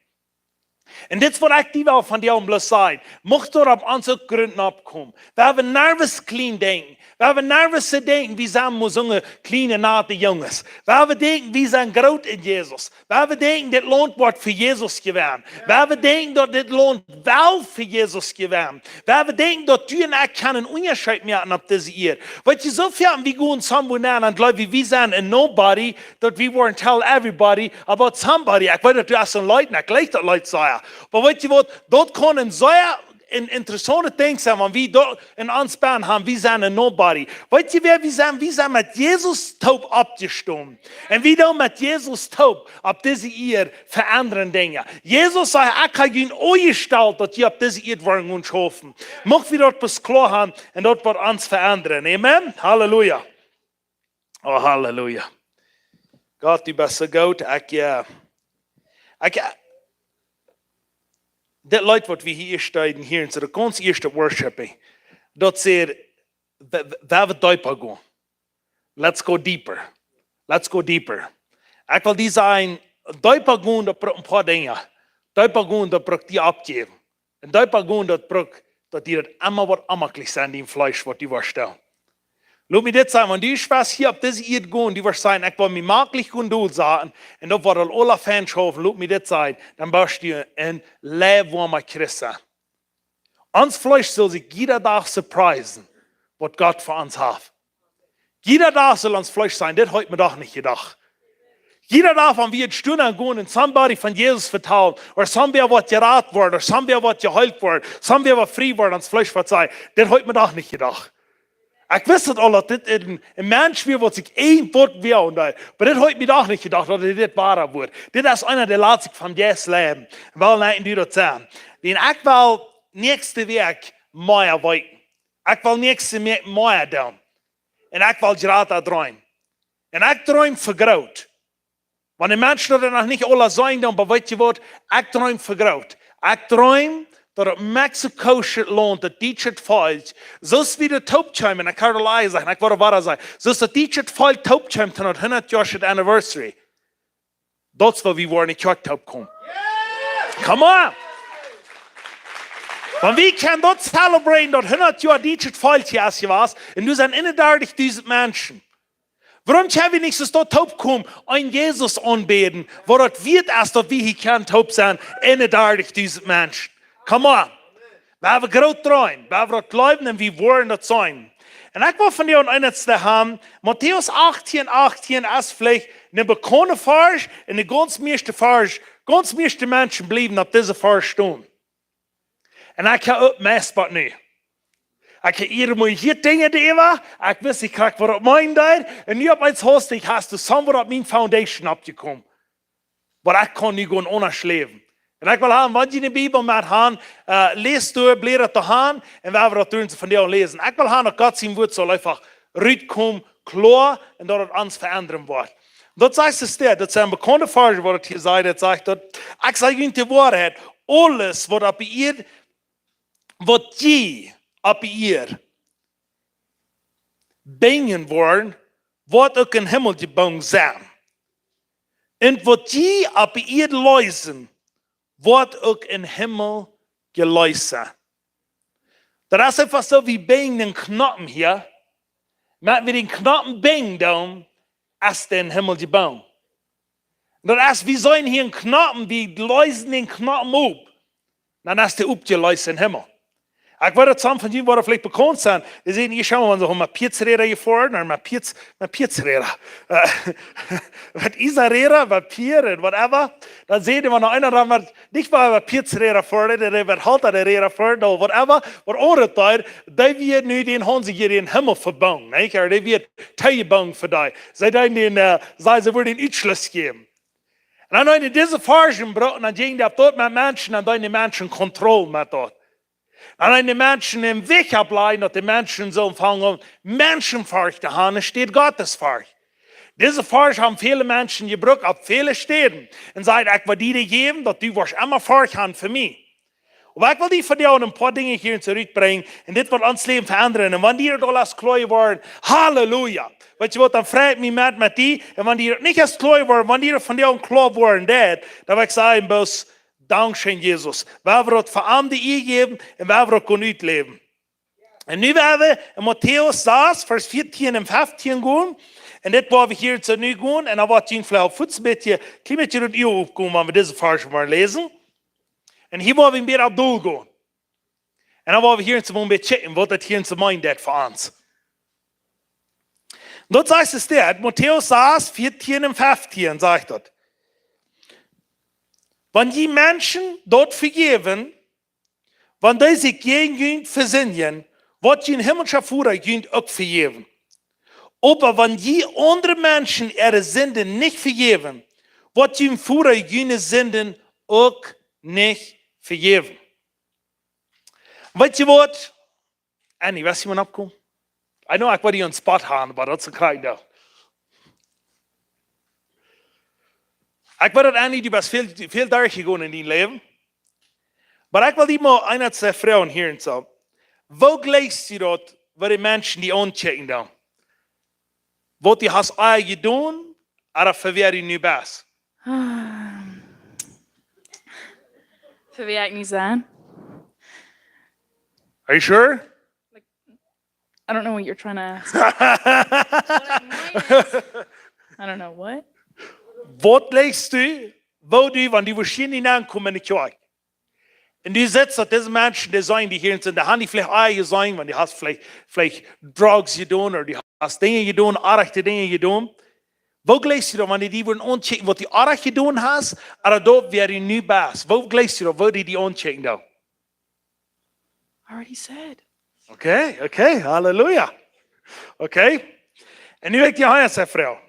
Un dit es waut ekj die well von die aun bloos sajen. Mucht doa opp ons uk Grunt oppkomen. Wie haben nervös kjlien denkjen. Wie haben nervös to denkjen, wie sent mau soone kjliene nate Junges. Wie haben denkjen, wie sent groot en Jesus. Wie haben denkjen, dit Launt woat fa Jesus jewennen. Wie haben denkjen, daut dit Launt well fa Jesus jewennen. Wie haben denkjen, daut du un ekj kjennen een Unjascheet moaken opp dise Ieed. Weetst du, soo väl wie gonen somewhere nenn un jleewen, wie sent een nobody, daut wie woaren tell everybody about somebody. Ekj weet, daut du hast een Leet, ekj jleich daut Leet sea. Oba weetst du waut, daut kaun een sea een interessauntet Dinkj sennen, wan wie doa en ons bennen haben, wie sent een nobody. Weetst du wäa wie sent? Wie sent met Jesus toop oppjestonen. Un wie doonen met Jesus toop opp dise Ieed veendren Dinja. Jesus säd: "Ekj hab junt aunjestalt, daut jie opp dise Ieed woaren gonen schaufen." Mucht wie daut bloos kloa haben un daut woat ons veendren. Amen. Halleluja. Oh, halleluja. Gott, du best soo goot. Ekj, eh, ekj, eh, dit Leet waut wie hia stoonen, hia en soo gaunz ieeschte Worship, eh, daut sajcht, wie, wie, wie woaren deepa gonen. Let's go deeper. Let's go deeper. Ekj well die sajen, deepa gonen, daut brukt een poa Dinja. Deepa gonen, daut brukt die oppjäwen. Un deepa gonen, daut brukt, daut die daut emma woat onjemaklich sennen, dien Fleesch, waut du woascht doonen. Lot mie dit sajen, wan du woascht hia opp dise Ieed gonen, du woascht sajen: "Ekj well mie jemaklich gonen dol saten, un daut woat aul aula fein schaufen", lot mie dit sajen, dan woascht du een leefwoama Christ sennen. Ons Fleesch saul sikj jieda Dach surprisen, waut Gott fa ons haft. Jieda Dach saul ons Fleesch sajen: "Dit haud ekj mie doch nich jedocht." Jieda Dach, wan wie stonen un gonen un somebody von Jesus vetalen, ooda somebody woat jerat woaren, ooda somebody woat jeheelt woaren, somebody woat frie woaren, ons Fleesch woat sajen: "Dit haud ekj mie doch nich jedocht. Ekj wist daut aul, daut dit een, een Mensch wia, waut sikj eent waut wea un daut, oba dit haud ekj mie doch nich jedocht, daut dit woa woat." Dit es eena, dee lat sikj vom Jeist leiden. Well, nä, un du daut sajen. Wan ekj well näakjste Wäakj mea weeten. Ekj well näakjste Wäakj mea doonen. Un ekj well jrata dreemen. Un ekj dreem fa groot. Wan de Menschen daut noch nich aula seenen, dan, oba weetst du waut? Ekj dreem fa groot. Ekj dreem, daut opp Mexiko-sche Launt, daut dietsche Volkj, soo aus wie doa toop kjeemen, ekj kaun daut sajen, ekj woa wada sajen, soo aus daut dietsche Volkj toop kjeem to daut hundat Joa Anniversary. Daut es waut wie woaren, ekj hab toop komen. Come on! Wan wie kjennen daut celebraten, daut hundat Joa dietsche Volkj hia es jewast, un doa sent eenendartich dusent Menschen. Wuarom kjenn wie nich soo doa toop komen, een Jesus aunbäden, waut daut wieet es, daut wie hia kjennen toop sennen, eenendartich dusent Menschen? Come on. Wie haben groot dreemen, wie haben daut jleewen un wie woaren daut seenen. Un ekj well von die een eenetste haben, Matäus achtieen, achtieen es veleicht een bekaunda Varsch un de gaunz mieeschte Varsch, gaunz mieeschte Menschen bliewen opp dise Varsch stonen. Un ekj hab uk meist waut nu. Ekj hab hia mau hia Dinja doaräwa, ekj wist, ekj kjrieech waut opp mien Deel, un nu opp eemol hast du, hast du somewhere opp mien foundation oppjekomen. Waut ekj kaun nu gonen aundasch läwen. Un ekj well haben, wan jie de Bibel met han, eh, läst doa, blädat doa han, un wie woaren daut doa von die läsen. Ekj well haben, daut Gott sien Wort saul eefach rutkomen, kloa, un daut et ons veendren woat. Daut sajcht et doa, daut sent bekaunda Varsch, waut et hia sajcht, daut sajcht daut: "Ekj saj junt de Woarheit, aules waut opp de Ieed, waut jie opp de Ieed binjen woaren, woat uk em Himmel jebungen sennen. Un waut jie opp de Ieed leesen, woat uk em Himmel jeleest sennen." Daut es eefach soo, wie binjen dän Knoop hia. Wan wie dän Knoop binjen, dan es dee em Himmel jebungen. Daut es, wie seenen hia een Knoop, wie leesen dän Knoop opp. Dan es dee oppjeleest em Himmel. Ekj weet, daut some von junt woaren veleicht bekaunt sennen. Dee sent hia schon, wan see met Pietzräda jefoaren, ooda met Pietz-, met Pietzräda. Eh, met Isaräda, met Pier un whatever. Dan sent dee, wan eena dan met, nich mau met Pietzräda foat, dee met Halta de Räda foat, ooda whatever, waut aundret doa, dee wia nu dän Haunt hia em Himmel jebungen, nä? Ooda dee wia too jebungen fa dee. See deeden dän, eh, see, see wudden dän Utschluss jäwen. Un dan, wan dee dise Varsch brucken, dan jinjen dee opp daut met Menschen, dan deeden dee Menschen Kontroll met daut. Dan, wan dee Menschen em Wajch oppläajen, daut dee Menschen sullen aunfangen Menschenforcht to haben, enne Städ Gottesforcht. Dise Varsch haben väle Menschen jebrukt opp väle Städen. Un säden: "Ekj well die dee jäwen, daut du woascht emma Forcht haben fa mie." Oba ekj well die vondoag een poa Dinja hia trigj brinjen un dit woat ons Läwen veendren. Un wan die daut aul es kloa jeworden, halleluja. Weetst du waut, dan frei ekj mie met, met die. Un wan die daut nich es kloa jeworden, wan die daut vondoag kloa jeworden es, dan well ekj sajen, bloos Dankscheen, Jesus. Woa wie daut fa am de Ea jäwen un woa wie daut kunnen utläwen. Un nu woa wie en Matäus sas, Varsch vieetieen un feftieen gonen. Un dit woa wie hia soo nu gonen. Un dan woat jie veleicht opp Futs een bät, kjlien bät daut Ea oppkomen, wan wie dise Varsch mol läsen. Un hia woa wie een bät opp dol gonen. Un dan woa wie hia soo een bät checken, waut daut hia soo meent, daut fa ons. Daut sajcht et doa, Matäus sas, vieetieen un feftieen sajcht daut. Wan jie Menschen daut vejäwen, wan dee sikj jäajen junt vesindjen, woat jun himmlischa Voda junt uk vejäwen. Oba wan jie aundre Menschen äare Sinden nich vejäwen, woat jun Voda june Sinden uk nich vejäwen. Weetst du waut? Annie, woascht du mol oppkomen? I know, ekj wull die een Spot haben, oba daut es een krakjt doa. Ekj weet daut, Annie, du best väl, väl derchjegonen en dien Läwen. Oba ekj well die mol eent froagen hia un soo. Woo jlikjst du daut, woo de Menschen die aunkjikjen dan? Waut du hast aul jedonen, ooda fa wäa du nu best? Ah. Fa wäa ekj nu sie? Are you sure? I don't know what you're trying to ask. What I mean is, I don't know what. Waut jlikjst du, woo du, wan du woascht hia nenkomen en de Kjoakj? Un du sitst, daut dise Menschen, dee sent, dee hia sent, dee haben die veleicht aul jeseenen, wan du hast veleicht, veleicht Drugs jedonen, ooda du hast Dinja jedonen, oaje Dinja jedonen. Woo jlikjst du daut, wan dee die wudden aunkjikjen, waut du oajet jedonen hast, ooda daut, wäa du nu best? Woo jlikjst du daut, woo dee die aunkjikjen dan? I already said. Okay, okay, halleluja. Okay. Un nu ekj die hia soo froagen.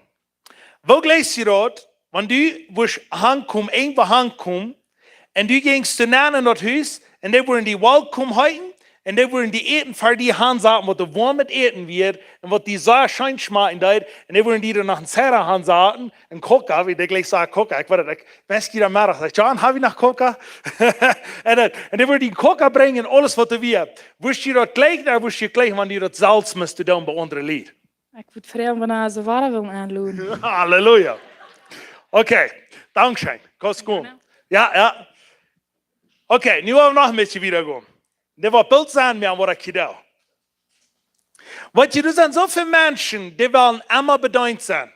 Woo jlikjst du daut, wan du woascht hankomen, irjentwua hankomen, un du jinjst doa nenn en daut Hus, un dee wudden die welkom heeten, un dee wudden die Äten fa die hansaten, waut doa woam Äten wia, un waut die sea scheen schmakjen deed, un dee wudden die dan noch een Sera hansaten, een Coca, wie dee jlikj säd, Coca, ekj weet et, ekj, weetst du, dan Meddach, sajcht, John, hab wie noch Coca? Un dan, un dee wudden die Coca brinjen, aules waut doa wia. Wurscht du daut jlikjen, ooda wurscht du jlikjen, wan du daut selfst must doonen bie aundre Lied? Ekj wudd froagen, wan see wada wellen enloden. Halleluja. Okay, dankscheen. Kaust gonen. Jo, jo. Okay, nu woa wie noch een bät wieda gonen. Dit woat boolt sennen, mea waut ekj hia doo. Weetst du, doa sent soo väl Menschen, dee wellen emma bedeent sennen.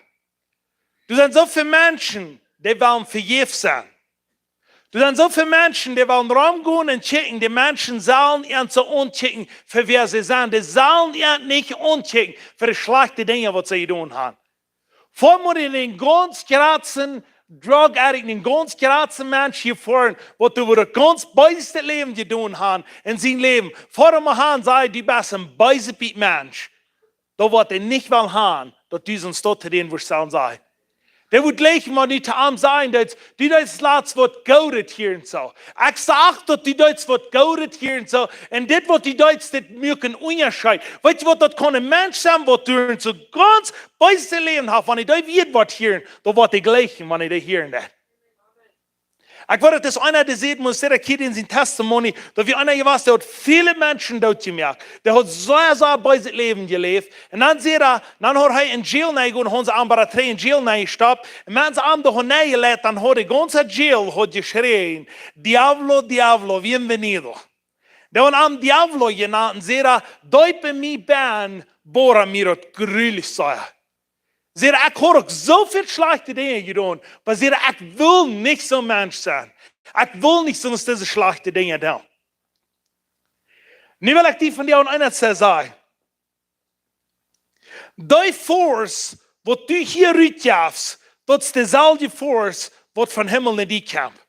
Doa sent soo väl Menschen, dee wellen vejäft sennen. Doa sent soo väl Menschen, dee wellen romgonen un kjikjen, de Menschen sellen an soo aunkjikjen, fa wäa see sent. Dee sellen an nich aunkjikjen, fa de schlajchte Dinja, waut see jedonen haben. Vondoag mott een gaunz jratsen drug addict, een gaunz jratsen Mensch hia foaren, waut doa woat daut gaunz beestet Läwen jedonen haben en sien Läwen. Vondoag mott hee sajen, du best een beesa Piet Mensch. Daut woat hee nich wellen haben, daut du soo een Stoot to dän woascht sellen sajen. Dee woat jlikj mol nich to am sajen, daut du deist latst waut Goodet hia un soo. Ekj sach, daut du deist waut Goodet hia un soo. Un dit waut du deist, dit moakt een Unjascheet. Weetst du waut, daut kaun een Mensch sennen, waut doa soo gaunz beeset Läwen haft, wan hee dee Wieed woat hieren, dan woat hee jlikjen, wan hee dee hieren deit. Ekj weet, daut es eena, dee sajcht, must ekj hia en sien Testimony, daut wia eena jewast, dee haud väle Menschen dootjemoakt. Dee haud soo, soo beeset Läwen jeläft. Un dan sajcht hee, dan haud hee en Jail nenjegonen, haben see am bie de Tree en Jail nenjestoppt. Un wan see am doa nenjeleit, dan haud de gaunze Jail haud jeschräjen, Diablo, Diablo, bienvenido. Dee hauden am Diablo jenant un sajcht hee, deep en mie benn boat mie daut jrulich sea. Sajcht hee, ekj haud uk soo väl schlajchte Dinja jedonen, oba sajcht hee, ekj well nich soo een Mensch sennen. Ekj well nich soo aus dise schlajchte Dinja doonen. Nu well ekj die vondoag eent sajen. Dee force, waut du hia rutjefst, daut es deeselwje force, waut vom Himmel no die kjemt.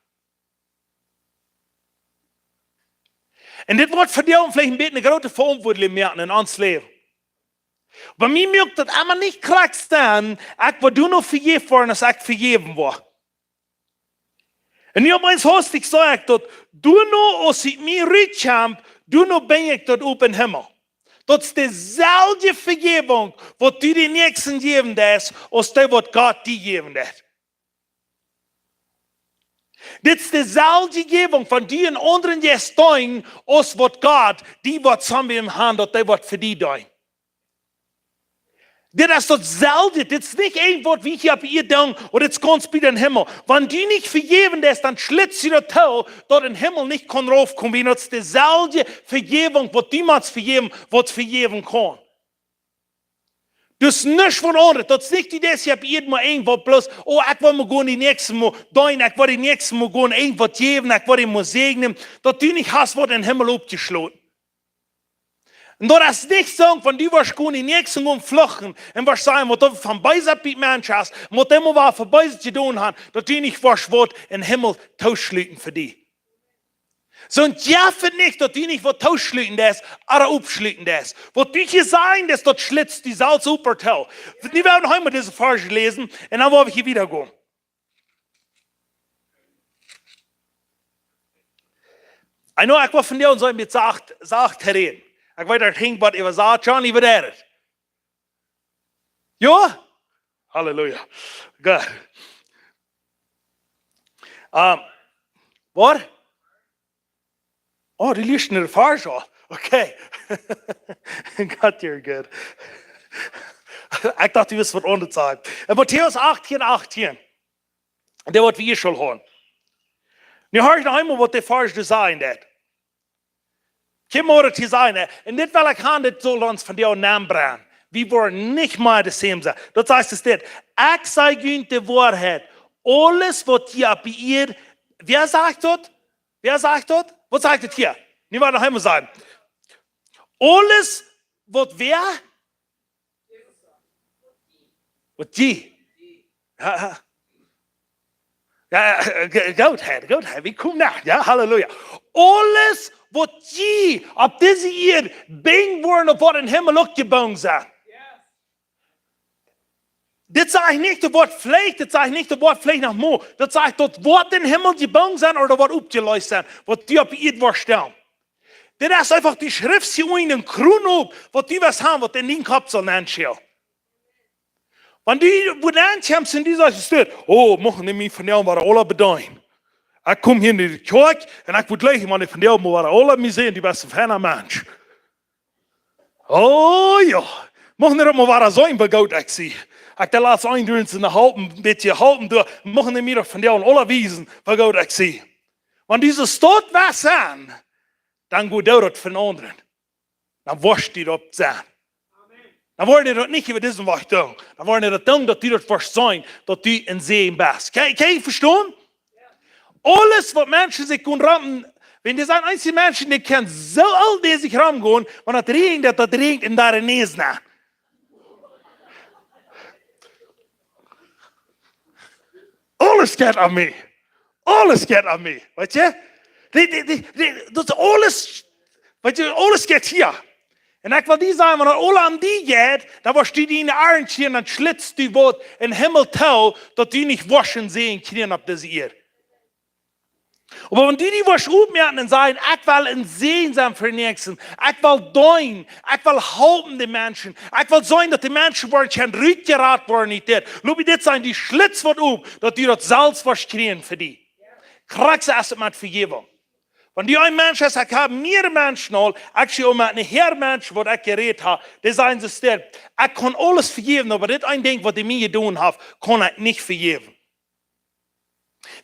Un dit woat fa die veleicht een bät eene groote Veauntwuatlichkjeit moaken en ons Läwen. Bie mie mucht daut emma nich krakjt sennen, ekj woa doano vejäft woaren, aus ekj vejäft woa. Un nu opp eemol hast ekj, saj ekj daut, doano, aus ekj mie rutjefst, doano ben ekj daut opp em Himmel. Daut es deeselwje Vejäwunk, waut du dän Näakjsten jäwen deist, aus dee, waut Gott die jäwen deit. Dit es deeselwje Jäwunk, wan du eenen aundren jeist deenen, aus waut Gott die woat soo haben, daut dee woat fa die deenen. Dit es daut selwje. Dit es nich een waut wie hia opp Ieed doonen, oba dit es gaunz bie dän Himmel. Wan du nich vejäwen deist, dan schlitst du daut too, daut em Himmel nich kaun raufkomen. Wiels daut es deeselwje Vejäwunk, waut du motst vejäwen, waut vejäwen kaun. Dus nuscht von aundret. Daut es nich dee, dee hia opp Ieed mau een waut bloos, oh, ekj well mau gonen dän näakjsten mau deenen, ekj well dän näakjsten mau gonen een waut jäwen, ekj well dän mau säajnen, daut du nich hast waut em Himmel oppjeschloten. Un daut es nich soo, wan du woascht gonen dän näakjsten gonen fluchen un woascht sajen, waut du von Beeset bie Mensch hast, waut dee mau waut von Beeset jedonen haben, daut du nich woascht waut em Himmel tooschluten fa die. Soont jeft et nich, daut du nich waut tooschluten deist, ooda oppschluten deist. Waut du hia sajen deist, daut schlitst du selfst opp too. Nu woa wie noch eemol dise Varsch läsen un dan woa wie hia wieda gonen. I know, ekj woa vondoag soo een bät sacht, sacht räden. Ekj weet, daut hinjt waut äwa sacht, Johnny, waut es et? Jo? Halleluja. Good. Um, waut? Oh, dee liest en de Varsch aul. Okay. God, you're good. Ekj docht, du wist waut aundret sajen. En Matäus achtieen, achtieen. Dee waut wie hia aul hauden. Nu horch noch eemol waut dee Varsch doa sajen deit. Kjikj mau, waut hia sajcht, nä? Un dit well ekj han, dit saul ons vondoag nenbrenjen. Wie woaren nich mea de same sennen. Daut sajcht et dit. Ekj saj junt de Woarheit. Aules waut hia opp Ieed, wäa sajcht daut? Wäa sajcht daut? Waut sajcht et hia? Nu woa wie noch eemol sajen. Aules waut wäa? Waut jie? Jo, jo. Jo, jo, go-, go ahead, go ahead. Wie komen no, jo, halleluja. Aules waut jie opp dise Ieed binjen woaren, daut woat em Himmel uk jebungen sennen. Dit sajcht nich, daut woat veleicht, dit sajcht nich, daut woat veleicht noch mau. Daut sajcht, daut woat em Himmel jebungen sennen ooda daut woat oppjeläst sennen, waut du opp Ieed woascht stalen. Dit es eefach dee Schreft hia unjen dän Kroon opp, waut du woascht haben, waut en dien Kopp saul nenschälen. Wan du, wua dan kjemst un du sajchst, es dit, oh, muchten dee mie vondoag wada aula bedeenen. Ekj kom hia en de Kjoakj un ekj wudd jleichen, wan dee vondoag mau wada aula mie säden, du best een feina Mensch. Oh jo, muchten dee daut mau wada seenen, woo goot ekj sie. Ekj deed latst een Dach en de Halpen, een bät Halpen doa, muchten dee mie daut vondoag aula wiesen, woo goot ekj sie. Wan du soo stolt woascht sennen, dan go doa daut fa aundre. Dan woascht du daut sennen. Dan woaren dee daut nich äwa dise Wajch doonen. Dan woaren dee daut doonen, daut du daut woascht seenen, daut du een Säajen best. Kaun, kaun jie vestonen? Aules waut Menschen sikj kjennen rommen, wan doa sent eenje Menschen, dee kjennen soo aul dee sikj romgonen, wan daut räajent, daut, daut räajent en äare Näs nenn. Aules jeit aun mie. Aules jeit aun mie. Weetst du? Dee, dee, dee, dee, daut es aules, weetst du, aules jeit hia. Un ekj well die sajen, wan daut aules aun die jeit, dan woascht du die en de Oagen kjrieen, dan schlitst du waut em Himmel too, daut du nich woascht een Säajen kjrieen opp dise Ieed. Oba wan du die woascht oppmoaken un sajen, ekj well een Säajen sennen fa dän Näakjsten, ekj well deenen, ekj well halpen de Menschen, ekj well seenen, daut de Menschen woaren kjennen rutjerat woaren, nich dit. Lot mie dit sajen, du schlitst waut opp, daut du daut selfst woascht kjrieen fa die. Krakjt soo es et met Vejäwunk. Wan du een Mensch hast, ekj hab mea Menschen aul, actually uk met een Häa Mensch, waut ekj jerät hab, dee sajen soo stell, ekj kaun aules vejäwen, oba dit een Dinkj, waut hee mie jedonen haft, kaun ekj nich vejäwen.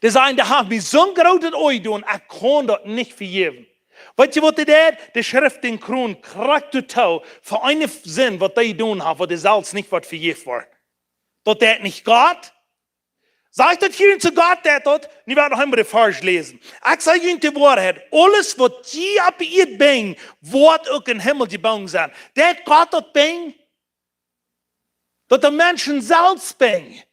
Dee sajen, dee haft mie soon grootet Onjrajcht jedonen, ekj kaun daut nich vejäwen. Weetst du, waut dee deed? Dee schreef dän Kroon krakjt too fa eene Sind, waut dee jedonen haft, waut dee selfst nich woat vejäft woaren. Daut deit nich Gott. Sajcht daut hia nich soo, Gott deit daut? Nu woa wie noch eemol dän Varsch läsen. Ekj saj junt de Woarheit, aules waut jie opp de Ieed binjen, woat uk em Himmel jebungen sennen. Deit Gott daut binjen? Daut de Menschen selfst binjen?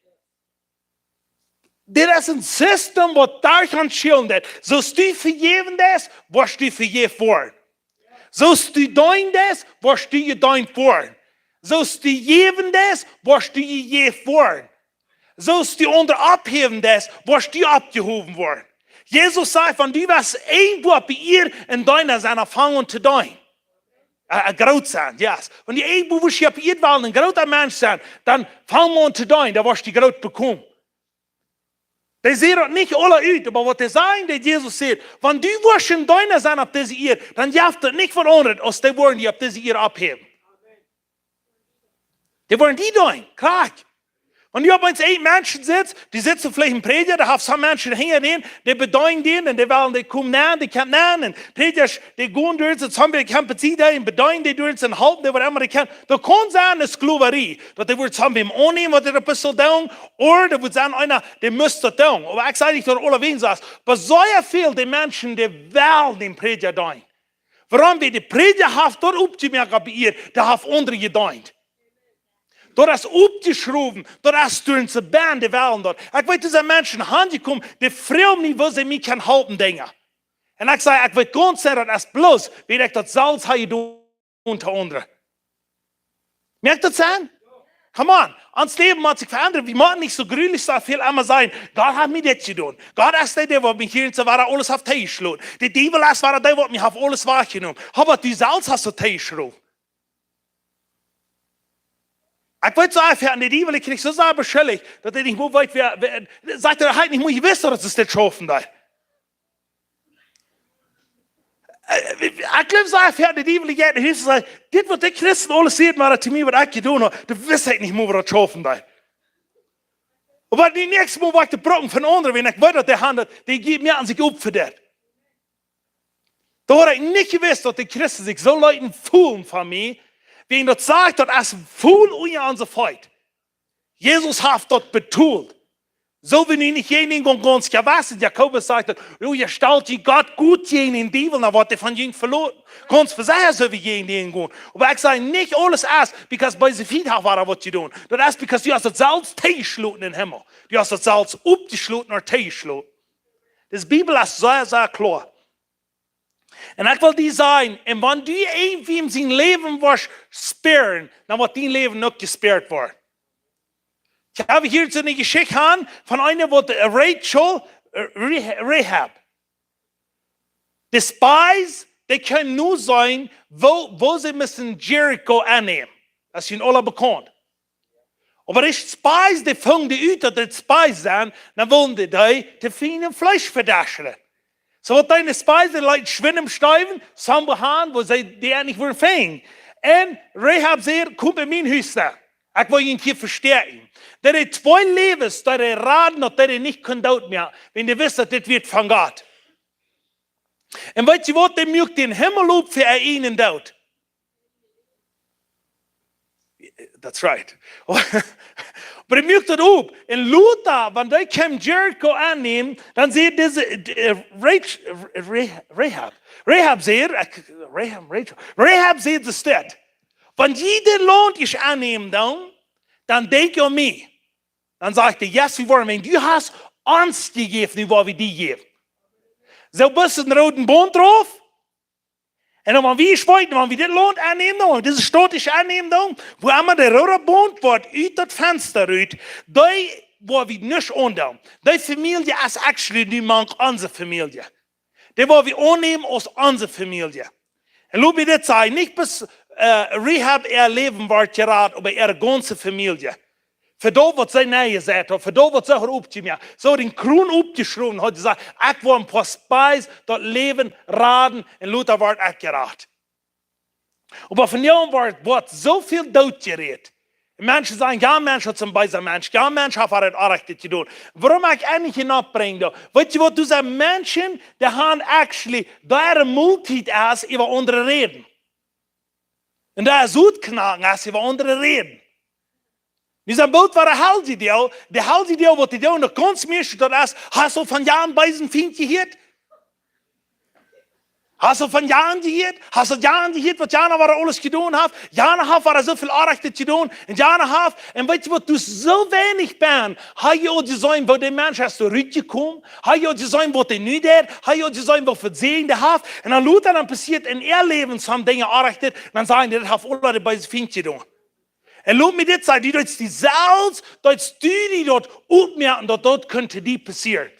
Dit es een System, waut doa aun schielen deit. Soo aus du vejäwen deist, woascht du vejäft woaren. Soo aus du deenen deist, woascht du jedeent woaren. Soo aus du jäwen deist, woascht du jejäft woaren. Soo aus du aundre opphäwen deist, woascht du oppjehowen woaren. Jesus sajcht, wan du woascht een Wuat bie een Deena sennen, dan fang aun to deenen. Äh, äh, groot sennen, yes. Wan du een Wuat woascht hia opp Ieed woaren een groota Mensch sennen, dan fang aun to deenen, dan woascht du groot bekomen. Dee säd daut nich aula ut, oba waut dee säd, daut Jesus säd, wan du woascht een Deena sennen opp dise Ieed, dan jeft daut nich waut aundret, aus dee woaren die opp dise Ieed opphäwen. Dee woaren die deenen, krakjt. Wan du opp eent een Menschen sitst, dee sitt veleicht een Prädja, dee haft soone Menschen hinja dän, dee bedeenen dän, un dee wellen, dee komen aun, dee komen aun, un Prädjasch, dee gonen doa, soo soone, dee kjempen see dee, un bedeenen dee doa, un halpen dee, waut emma dee kjennen. Daut kaun sennen eene Sklowarie, daut dee woat soone aunnämen, waut dee daut best soo doonen, ooda daut woat sennen eena, dee mott daut doonen. Oba ekj saj nich, daut aulawäajen soo es, oba sea väl dee Menschen, dee wellen dän Prädja deenen. Wuarom? Wiels de Prädja haft daut oppjemoakt opp Ieed, dee haft aundre jedeent. Daut es oppjeschräwen, daut es derch de Band, dee wellen daut. Ekj weet, doa sent Menschen aunjekomen, dee froagen mie, woo see mie kjennen halpen, Dinja. Un ekj saj, ekj weet gaunz secha, daut es bloos, wiels ekj daut selfst hab jedonen to aundre. Moakt daut Senn? Come on, ons Läwen mott sikj veendren. Wie motten nich soo grulich soo väl emma sajen, Gott haft mie dit jedonen. Gott es dee, dee waut mie hia un soo wieda aules haft toojeschloten. De Diewel es wieda dee, waut mie haft aules wajchjenomen. Oba du selfst hast daut toojeschräwen. Ekj weet soo eefach, un de Diewel, ekj kjrieech soo sea beschuldicht, daut hee nich mea weet, wäa, wäa, sajcht hee, hee haud nich mea jewist, daut hee dit schaufen deed. Äh, ekj jleew, saj ekj, de Diewel jeit no Hus un sajcht, dit waut de Christen aules säden, wia to mie waut ekj jedonen hab, daut wist ekj nich mea, waut daut schaufen deed. Oba daut näakjste Mol, waut ekj de Brocken von aundre, wan ekj weet, daut dee Haunt, dee jeft mie aun sikj opp fa dit. Doa haud ekj nich jewist, daut de Christen sikj soo leeten foolen von mie, wäajen daut sajcht, daut es fool unja onse Feet. Jesus haft daut betolt. Soo wie nu nich jäajen dän gaunz, gaunz jewast, Jakobus sajcht daut, jo, jie stalt junt Gott goot jäajen dän Diewel, dan woat hee von junt veloaren. Gaunz vesecha sell wie jäajen dän gonen. Oba ekj saj nich aules es, because beese Fient haft wieda waut jedonen. Daut es because du hast daut selfst toojeschloten em Himmel. Du hast daut selfst oppjeschloten ooda toojeschloten. Dise Bibel es sea, sea kloa. Un ekj well die sajen, un wan du irjentwäm sien Läwen woascht späaren, dan woat dien Läwen uk jespäat woaren. Ekj hab hia soo eene Jeschicht aun von eene, waut, äh, Rachel, äh, Reha-, Rahab. De Spies, dee kunnen nu seenen, woo, woo see musten Jericho aunnämen. Daut es junt aula bekaunt. Oba de Spies, dee fungen dee ut, daut daut Spies sent, dan wullen dee dee to fienen Fleesch vedeschlen. Soo waut deeden de Spies, dee leeten schwind em Steewen, soo een Boagen, wua see dee nich wudden finjen. Un Rahab säd, komm en mien Hus nenn. Ekj well junt hia vestäakjen. Daut dee twee Läwes, daut dee raden, daut dee nich kunnen doot moaken, wan dee wisten, daut dit wia von Gott. Un weet jie waut, dee muak dän Himmel op fa äa ieejnen Doot. That's right. Oba dee muak daut op. Un lota, wan dee kjeemen Jericho aunnämen, dan säd dise, äh, Rach-, Re-, Rahab. Rahab säd, ekj, Rahab, Rachel. Rahab säd, see steit. Wan jie dit Launt ieescht aunnämen doonen, dan denkj aun mie. Dan sajcht hee, yes, wie woaren, wan du hast ons jejäft, nu woa wie die jäwen. Soo, best du een rooden Bunt drauf? Un dan, wan wie schweeten, wan wie dit Launt aunnämen, dan, dise Staut ieescht aunnämen, dan, wua emma de roode Bunt woat ut daut Fensta rut, dee woa wie nich aundoonen. Dee Famielje es actually nu mank onse Famielje. Dee woa wie aunnämen aus onse Famielje. Un lot mie dit sajen, nich bloos, äh, Rahab äa Läwen wort jerat, oba äare gaunze Famielje. Fa daut waut see nä jesajcht haud, fa daut waut see haud oppjemoakt. See haud dän Kron oppjeschräwen, haud jesajcht, ekj woa een poa Spies daut Läwen raden un lota wort ekj jerat. Oba von dee woat, woat soo väl doot jerät. Menschen sajen, jo, Mensch, daut es een beesa Mensch. Jo, Mensch, haft hee daut Orrajchtet jedonen. Wuarom ekj eenich hia nopp brinj, doa. Weet jie waut, doa sent Menschen, dee haben actually, doa äare Moltiet es äwa aundre räden. Un doa es Utknaken es äwa aundre räden. Nu sent boolt wada Heljedoag, de Heljedoag waut dee doonen, de gaunz mieeschte daut es, hast du von jan beesen Fient jehieet? Hast du von jan jehieet? Hast du jan jehieet, waut jana wada aules jedonen haft? Jana haft wada soo väl Orrajchtet jedonen. Un jana haft, un weet jie waut, doa es soo weinich bie. Hab jie aul jeseenen, woo de Mensch es doa rutjekomen? Hab jie aul jeseenen, waut dee nu deit? Hab jie aul jeseenen, waut fa Säajen dee haft? Un dan lota dan passieet en äa Läwen soone Dinja Orrajchtet, dan sajen dee, daut haft aula de beese Fient jedonen. Un lot mie dit sajen, du deist die selfst, deist du die daut oppmoaken, daut daut kunn to die passieren.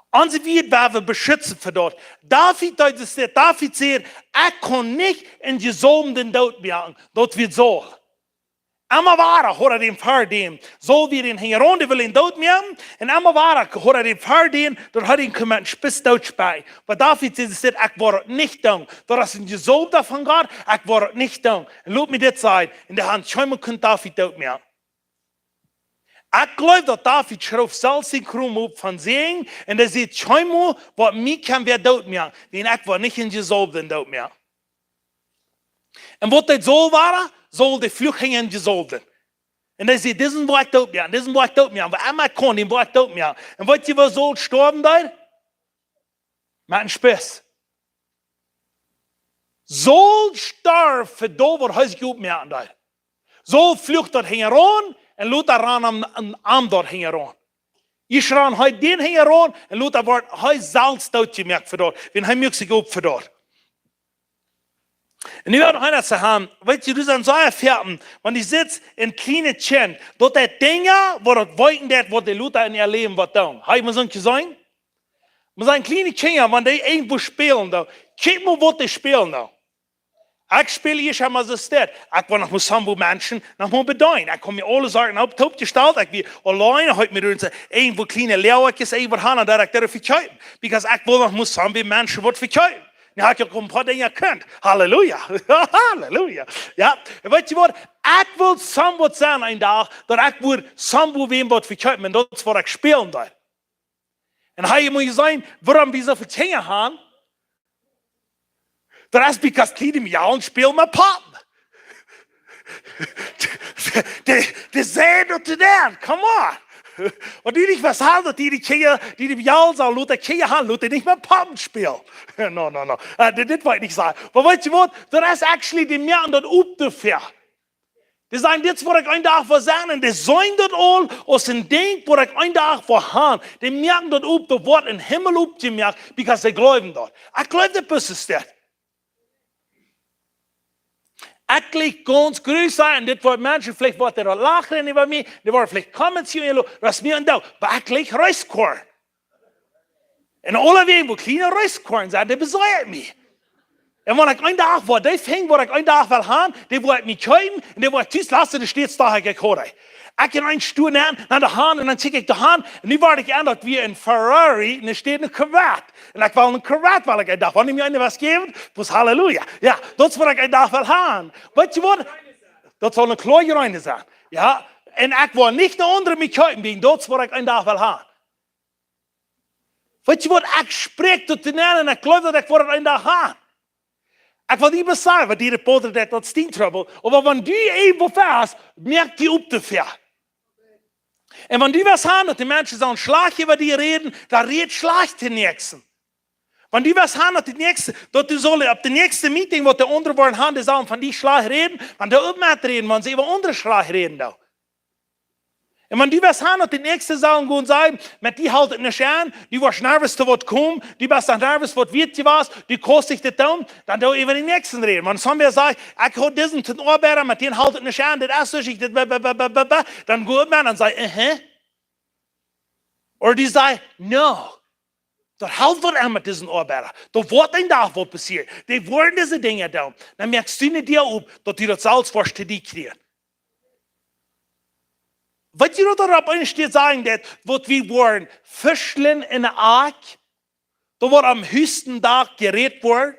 Onse Wieed woa wie beschitzen fa daut. David deed daut, David säd, ekj kaun nich een jesaumden Doot moaken, daut wia Saul. Emma wada haud hee dän Fäadäm. Saul wia dän hinjaraun, dee wull dän doot moaken. Un emma wada haud hee dän Fäadäm, daut hee dän kunn met een Spieß dootspikjen. Oba David säd, säd: "Ekj woa daut nich doonen. Daut es een Jesalfta von Gott, ekj woa daut nich doonen." Un lot mie dit sajen, un dee haud kjeenmol kunt David doot moaken. Ekj jleew, daut David schreef selfst dän Krumm opp von Säajen, un hee säd: "Kjeenmol woat mie kjeen wäa doot moaken, wiels ekj woa nich een Jesalfta doot moaken." Un waut deed Saul wada? Saul, dee fluach hinja een Jesalfta. Un hee säd: "Disen woa ekj doot moaken, disen woa ekj doot moaken, wua emma ekj kaun, dän woa ekj doot moaken." Un weet jie, woo Saul stoawen deed? Met een Spieß. Saul storf fa daut, waut hee sikj oppmoaken deed. Saul fluach doa hinjaraun un lota rand am, am, am doa hinjaraun. Ieescht rand hee dän hinjaraun un lota wort hee selfst doot jemoakt fa daut, wiels hee muak sikj opp fa daut. Un nu haud hee daut to haben, weet jie, du sitst soo foaken, wan du sitst, een kjlienet Kjint, daut dee Dinja, waut daut weeten deit, waut dee lota en äa Läwen woat doonen. Hab jie mol soont jeseenen? Mau sent kjliene Kjinja, wan dee irjentwua spälen, dan kjikj mol, waut dee spälen dan. Ekj späl ieescht emol soo stell. Ekj woa noch mol soo väl Menschen noch mol bedeenen. Ekj haud mie aule Sachen opp, oppjestalt. Ekj wia auleen, haud mie doa irjentwua kjliene Läajes äwa han un daut ekj doa vekjeepen. Because ekj wull noch mol soo väl Menschen waut vekjeepen. Nu haud ekj uk een poa Dinja jekunt. Halleluja. Halleluja. Jo, un weet jie waut? Ekj wull soo waut sennen een Dach, daut ekj wudd soo wäm waut vekjeepen. Un daut es waut ekj spälen deed. Un hab jie mol jeseenen, wuarom wie soo väl Kjinja haben? Daut es because kjliene Mejalen spälen met Poppen. Dee, dee, dee sent daut to doonen, come on. Wan du nich west haben, daut dee, dee Kjinja, dee, dee Mejalen sellen lota Kjinja haben, lota dee nich met Poppen spälen. No, no, no. Äh, dit, dit well ekj nich sajen. Oba weet jie waut? Daut es actually, dee moaken daut opp doafäa. Dee sajen: "Dit es waut ekj een Dach well sennen." Un dee seenen daut aul aus een Dinkj, waut ekj een Dach well haben. Dee moaken daut opp, doa woat een Himmel oppjemoakt, because dee jleewen daut. Ekj jleew daut, best es daut. Ekj jlikj gaunz grusam, un dit woat Menschen, veleicht woaren dee lachen äwa mie, dee woaren veleicht comments hia, daut es mie een Dach, oba ekj jlikj Reiskorn. Un aulawäajen, wua kjliene Reiskorn sent, dee beseien mie. Un wan ekj een Dach woa, dee Dinkj, waut ekj een Dach well haben, dee woa ekj mie kjeepen, un dee woa ekj tus loten, dee steit, daut ekj haud. Ekj en een Stool nenn, no de Haunt, un dan kjikj ekj de Haunt, un nu wort ekj aun, daut wia een Ferrari, un doa steit een Corvette. Un ekj well een Corvette, well ekj een Dach, wan ekj mie eenen west jäwen, pues halleluja. Jo, daut es waut ekj een Dach well haben. Weet jie waut? Daut saul een kloa Jereine sennen. Jo, un ekj woa nich de aundre mie kjeepen, wiels daut es waut ekj een Dach well haben. Weet jie waut, ekj spräakj daut nenn un ekj jleew daut ekj woa daut een Dach haben. Ekj well nich mea sajen, waut die de Poter deit, daut es dien Trubbel. Oba wan du irjentwua fäast, moak die opp doafäa. Un wan du west haben, daut de Menschen soo schlajcht äwa die räden, dan räd schlajcht dän Näakjsten. Wan du west haben, daut de Näakjste, daut du sellen opp daut näakjste Meeting, waut de aundre woaren haben, dee sellen von die schlajcht räden, wan dee opp met räden, wan see äwa aundre schlajcht räden, dan. Un wan du west haben, daut de Näakjste sellen gonen sajen: "Met die halpt et nich aun, du woascht nuscht to waut komen, du best nuscht waut wieet jewast, du kaust nich dit doonen", dan doo äwa dän Näakjsten räden. Wan soon wäa sajcht: "Ekj haud disen Oabeida, met dän halpt et nich aun, dit es nich, dit, ba, ba, ba, ba, ba, ba", dan go opp met am un saj: "Aha." Ooda du sajst: "No, daut halpt waut aun met disen Oabeida. Daut woat een Dach waut passieren. Dee woaren dise Dinja doonen." Dan moakst du ne Däa opp, daut du daut selfst woascht to die kjrieen. Weet jie waut doa opp eene Städ sajen deit, waut wie woaren fischlen en de Akj? Doa woat aum husten Dach jerät woaren.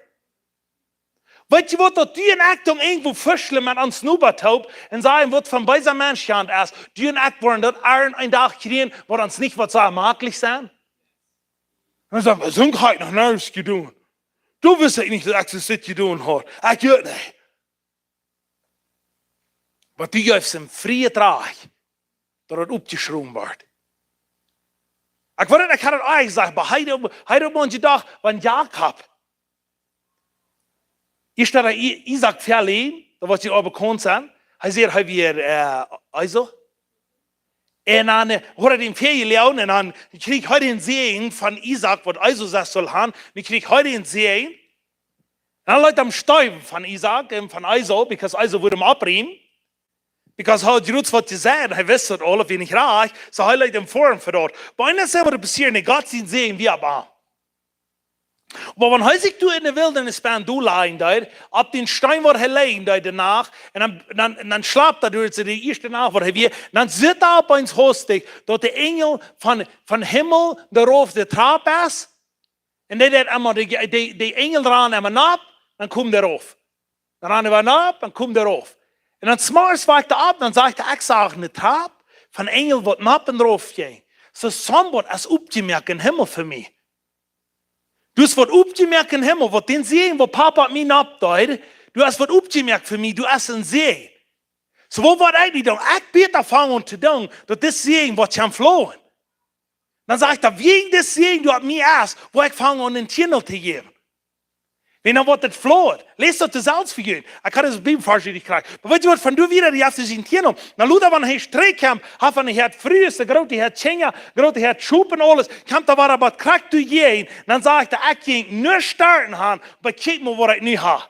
Weet jie waut, daut du un ekj dan irjentwua fischlen met ons Noba toop un sajen, waut von beesa Mensch jant es, du un ekj woaren daut aul een Dach kjrieen, waut ons nich woat soo maklich sennen? Un dan sajen: "Soo hab ekj noch nuscht jedonen. Du wist ekj nich, daut ekj soo dit jedonen haud. Ekj weet nich." Waut du jeefst em frieen Drach, daut et oppjeschräwen woat. Ekj weet nich, ekj haud et jesajcht, oba hee, hee haud mie jedocht, wan Jakob, hia steit hee, I-, Isaak veleent, daut woat die aul bekaunt sennen. Hee säd, hee wia, äh, Esau. Un dan, äh, haud hee dän väajeloagen un dan kjrieech hee dän Säajen von Isaak, waut Esau sest sull haben, dan kjrieech hee dän Säajen. Un hee leet am stoawen von Isaak un von Esau, because Esau wudd am oppbrinjen. Because hee haud jrods waut jesajcht, hee wist daut aul, wia nich rajcht, soo hee leet am foaren fa daut. Oba eent es waut passieet, Gott sien Säajen wia opp am. Oba wan hee sikj doa enne Wiltnis bie doa lajen deed, opp dän Steen, wua hee lajen deed de Nacht, un dan, dan, dan schlapt hee doa de ieeschte Nacht, wua hee wia, dan sitt hee opp eemol hastich, daut de Enjel von, von Himmel doa rauf de Trap es, un dee deed emma, de, de, de Enjel rand emma nopp, dan kjeem hee rauf. Dan rand hee nopp, dan kjeem hee rauf. Un dan zemorjes wia hee opp, dan sajcht hee: "Ekj sach eene Trap von Enjel, waut nopp un rauf jinjen." Soo, somebody es oppjemoakt em Himmel fa mie. Du hast waut oppjemoakt em Himmel, waut dän Säajen, waut Papa mie nopp deed, du hast waut oppjemoakt fa mie, du hast een Säajen. Soo, waut woa ekj nu doonen? Ekj bäd doafäa aun to doonen, daut dit Säajen woat kjennen flowen. Dan sajcht hee: "Wäajen dit Säajen, daut mie es, woa ekj aunfangen een Tiendel to jäwen." Wan dan woat et flowen, läs daut selfst fa junt. Ekj haud dise Bibelvarsch nich krakjt. Oba weetst du waut, von doa wieda, dee haft dise Tiendel. Na, lota, wan hee trigj kjemt, haft hee, hee haud Frues, de groote, hee haud Kjinja, groote, hee haud Schop un aules, kjemt hee wada bie krakjt doa jäajen, dan sajcht hee: "Ekj jinkj nuscht stoaken han, oba kjikj mol, waut ekj nu hab."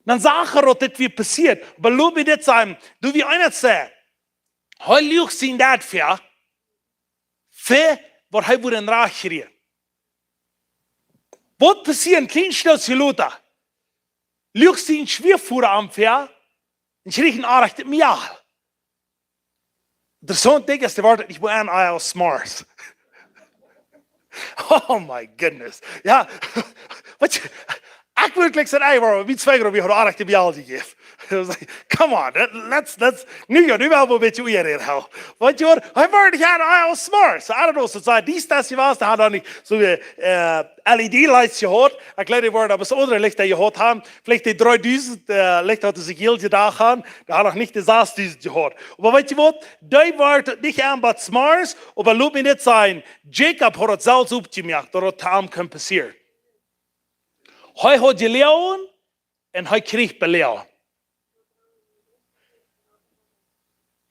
Dan sach hee, daut dit wia passieet. Oba lot mie dit sajen, doa wia eena, daut säd, hee luach sien Dad väa, fa waut hee wudd rajcht kjrieen. Waut passieet, kjlien Stekj lota? Luach sien Schwiavoda am väa un kjrieech een oarajchtet Mejal. Interessaunt Dinkj es, dee wort nich mea aun Isle Mars. Oh my goodness. Jo, waut, ekj wull jlikj sajen, ey, bro, wie twee, bro, wie hauden oarajchtet Mejal jejäft. It was like, come on, that, let's, let's, nu jo, nu well wie een bät uaja hia, hel. Waut, jo, hee wort nich aun Isle Mars. So, I don't know, soo, soo, dee Stekj wia, dee haud noch nich soo, äh, L E D lights jehaut. Ekj jleew, dee worden opp aundre Lichta jehaut haben. Veleicht dee dreedusent, äh, Lichta, waut see jelt jedocht haben. Dee hauden noch nich de sastdusent jehaut. Oba weetst du waut? Dee wort nich aun bat Mars, oba lot mie dit sajen, Jakob haud daut selfst oppjemoakt, daut daut am kunn passieren. Hee haud jeloagen un hee kjrieech beloagen.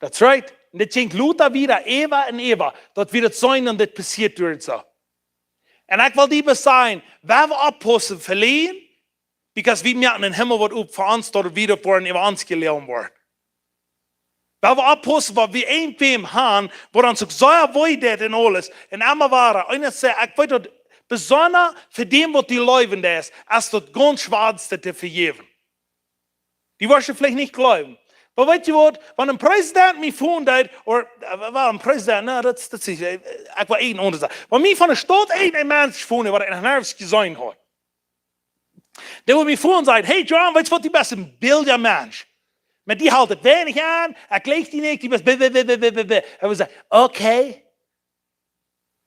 That's right. Un dit jinkj lota wieda, äwa un äwa, daut wia daut soo un dit passieet doa soo. Un ekj well die bloos sajen, wie haben oppjepaussen, veleicht, because wie moaken em Himmel waut opp fa ons, daut wie daut woaren äwa ons jeloagen woaren. Wie haben oppjepaussen, waut wie een Thema haben, waut ons uk sea wee deit un aules. Un emma wada, un ekj saj, ekj weet daut, besonda fa däm, waut dee leewen deit, es daut gaunz schwoa to vejäwen. Dee woascht veleicht nich jleewen. Oba weetst du waut? Wan een President mie phone deed, or, äh, well, een President, nä, daut, daut es, äh, ekj well eene aundre sajen. Wan mie von de Staut een, een Mensch phone, waut ekj noch nuscht jeseenen haud. Dee wudd mie phone un säd: "Hey John, weetst du waut, du best een bilja Mensch. Met die hoolt et weinich aun, ekj jleich die nich, du best b, b, b." Ekj wudd sajen: "Okay."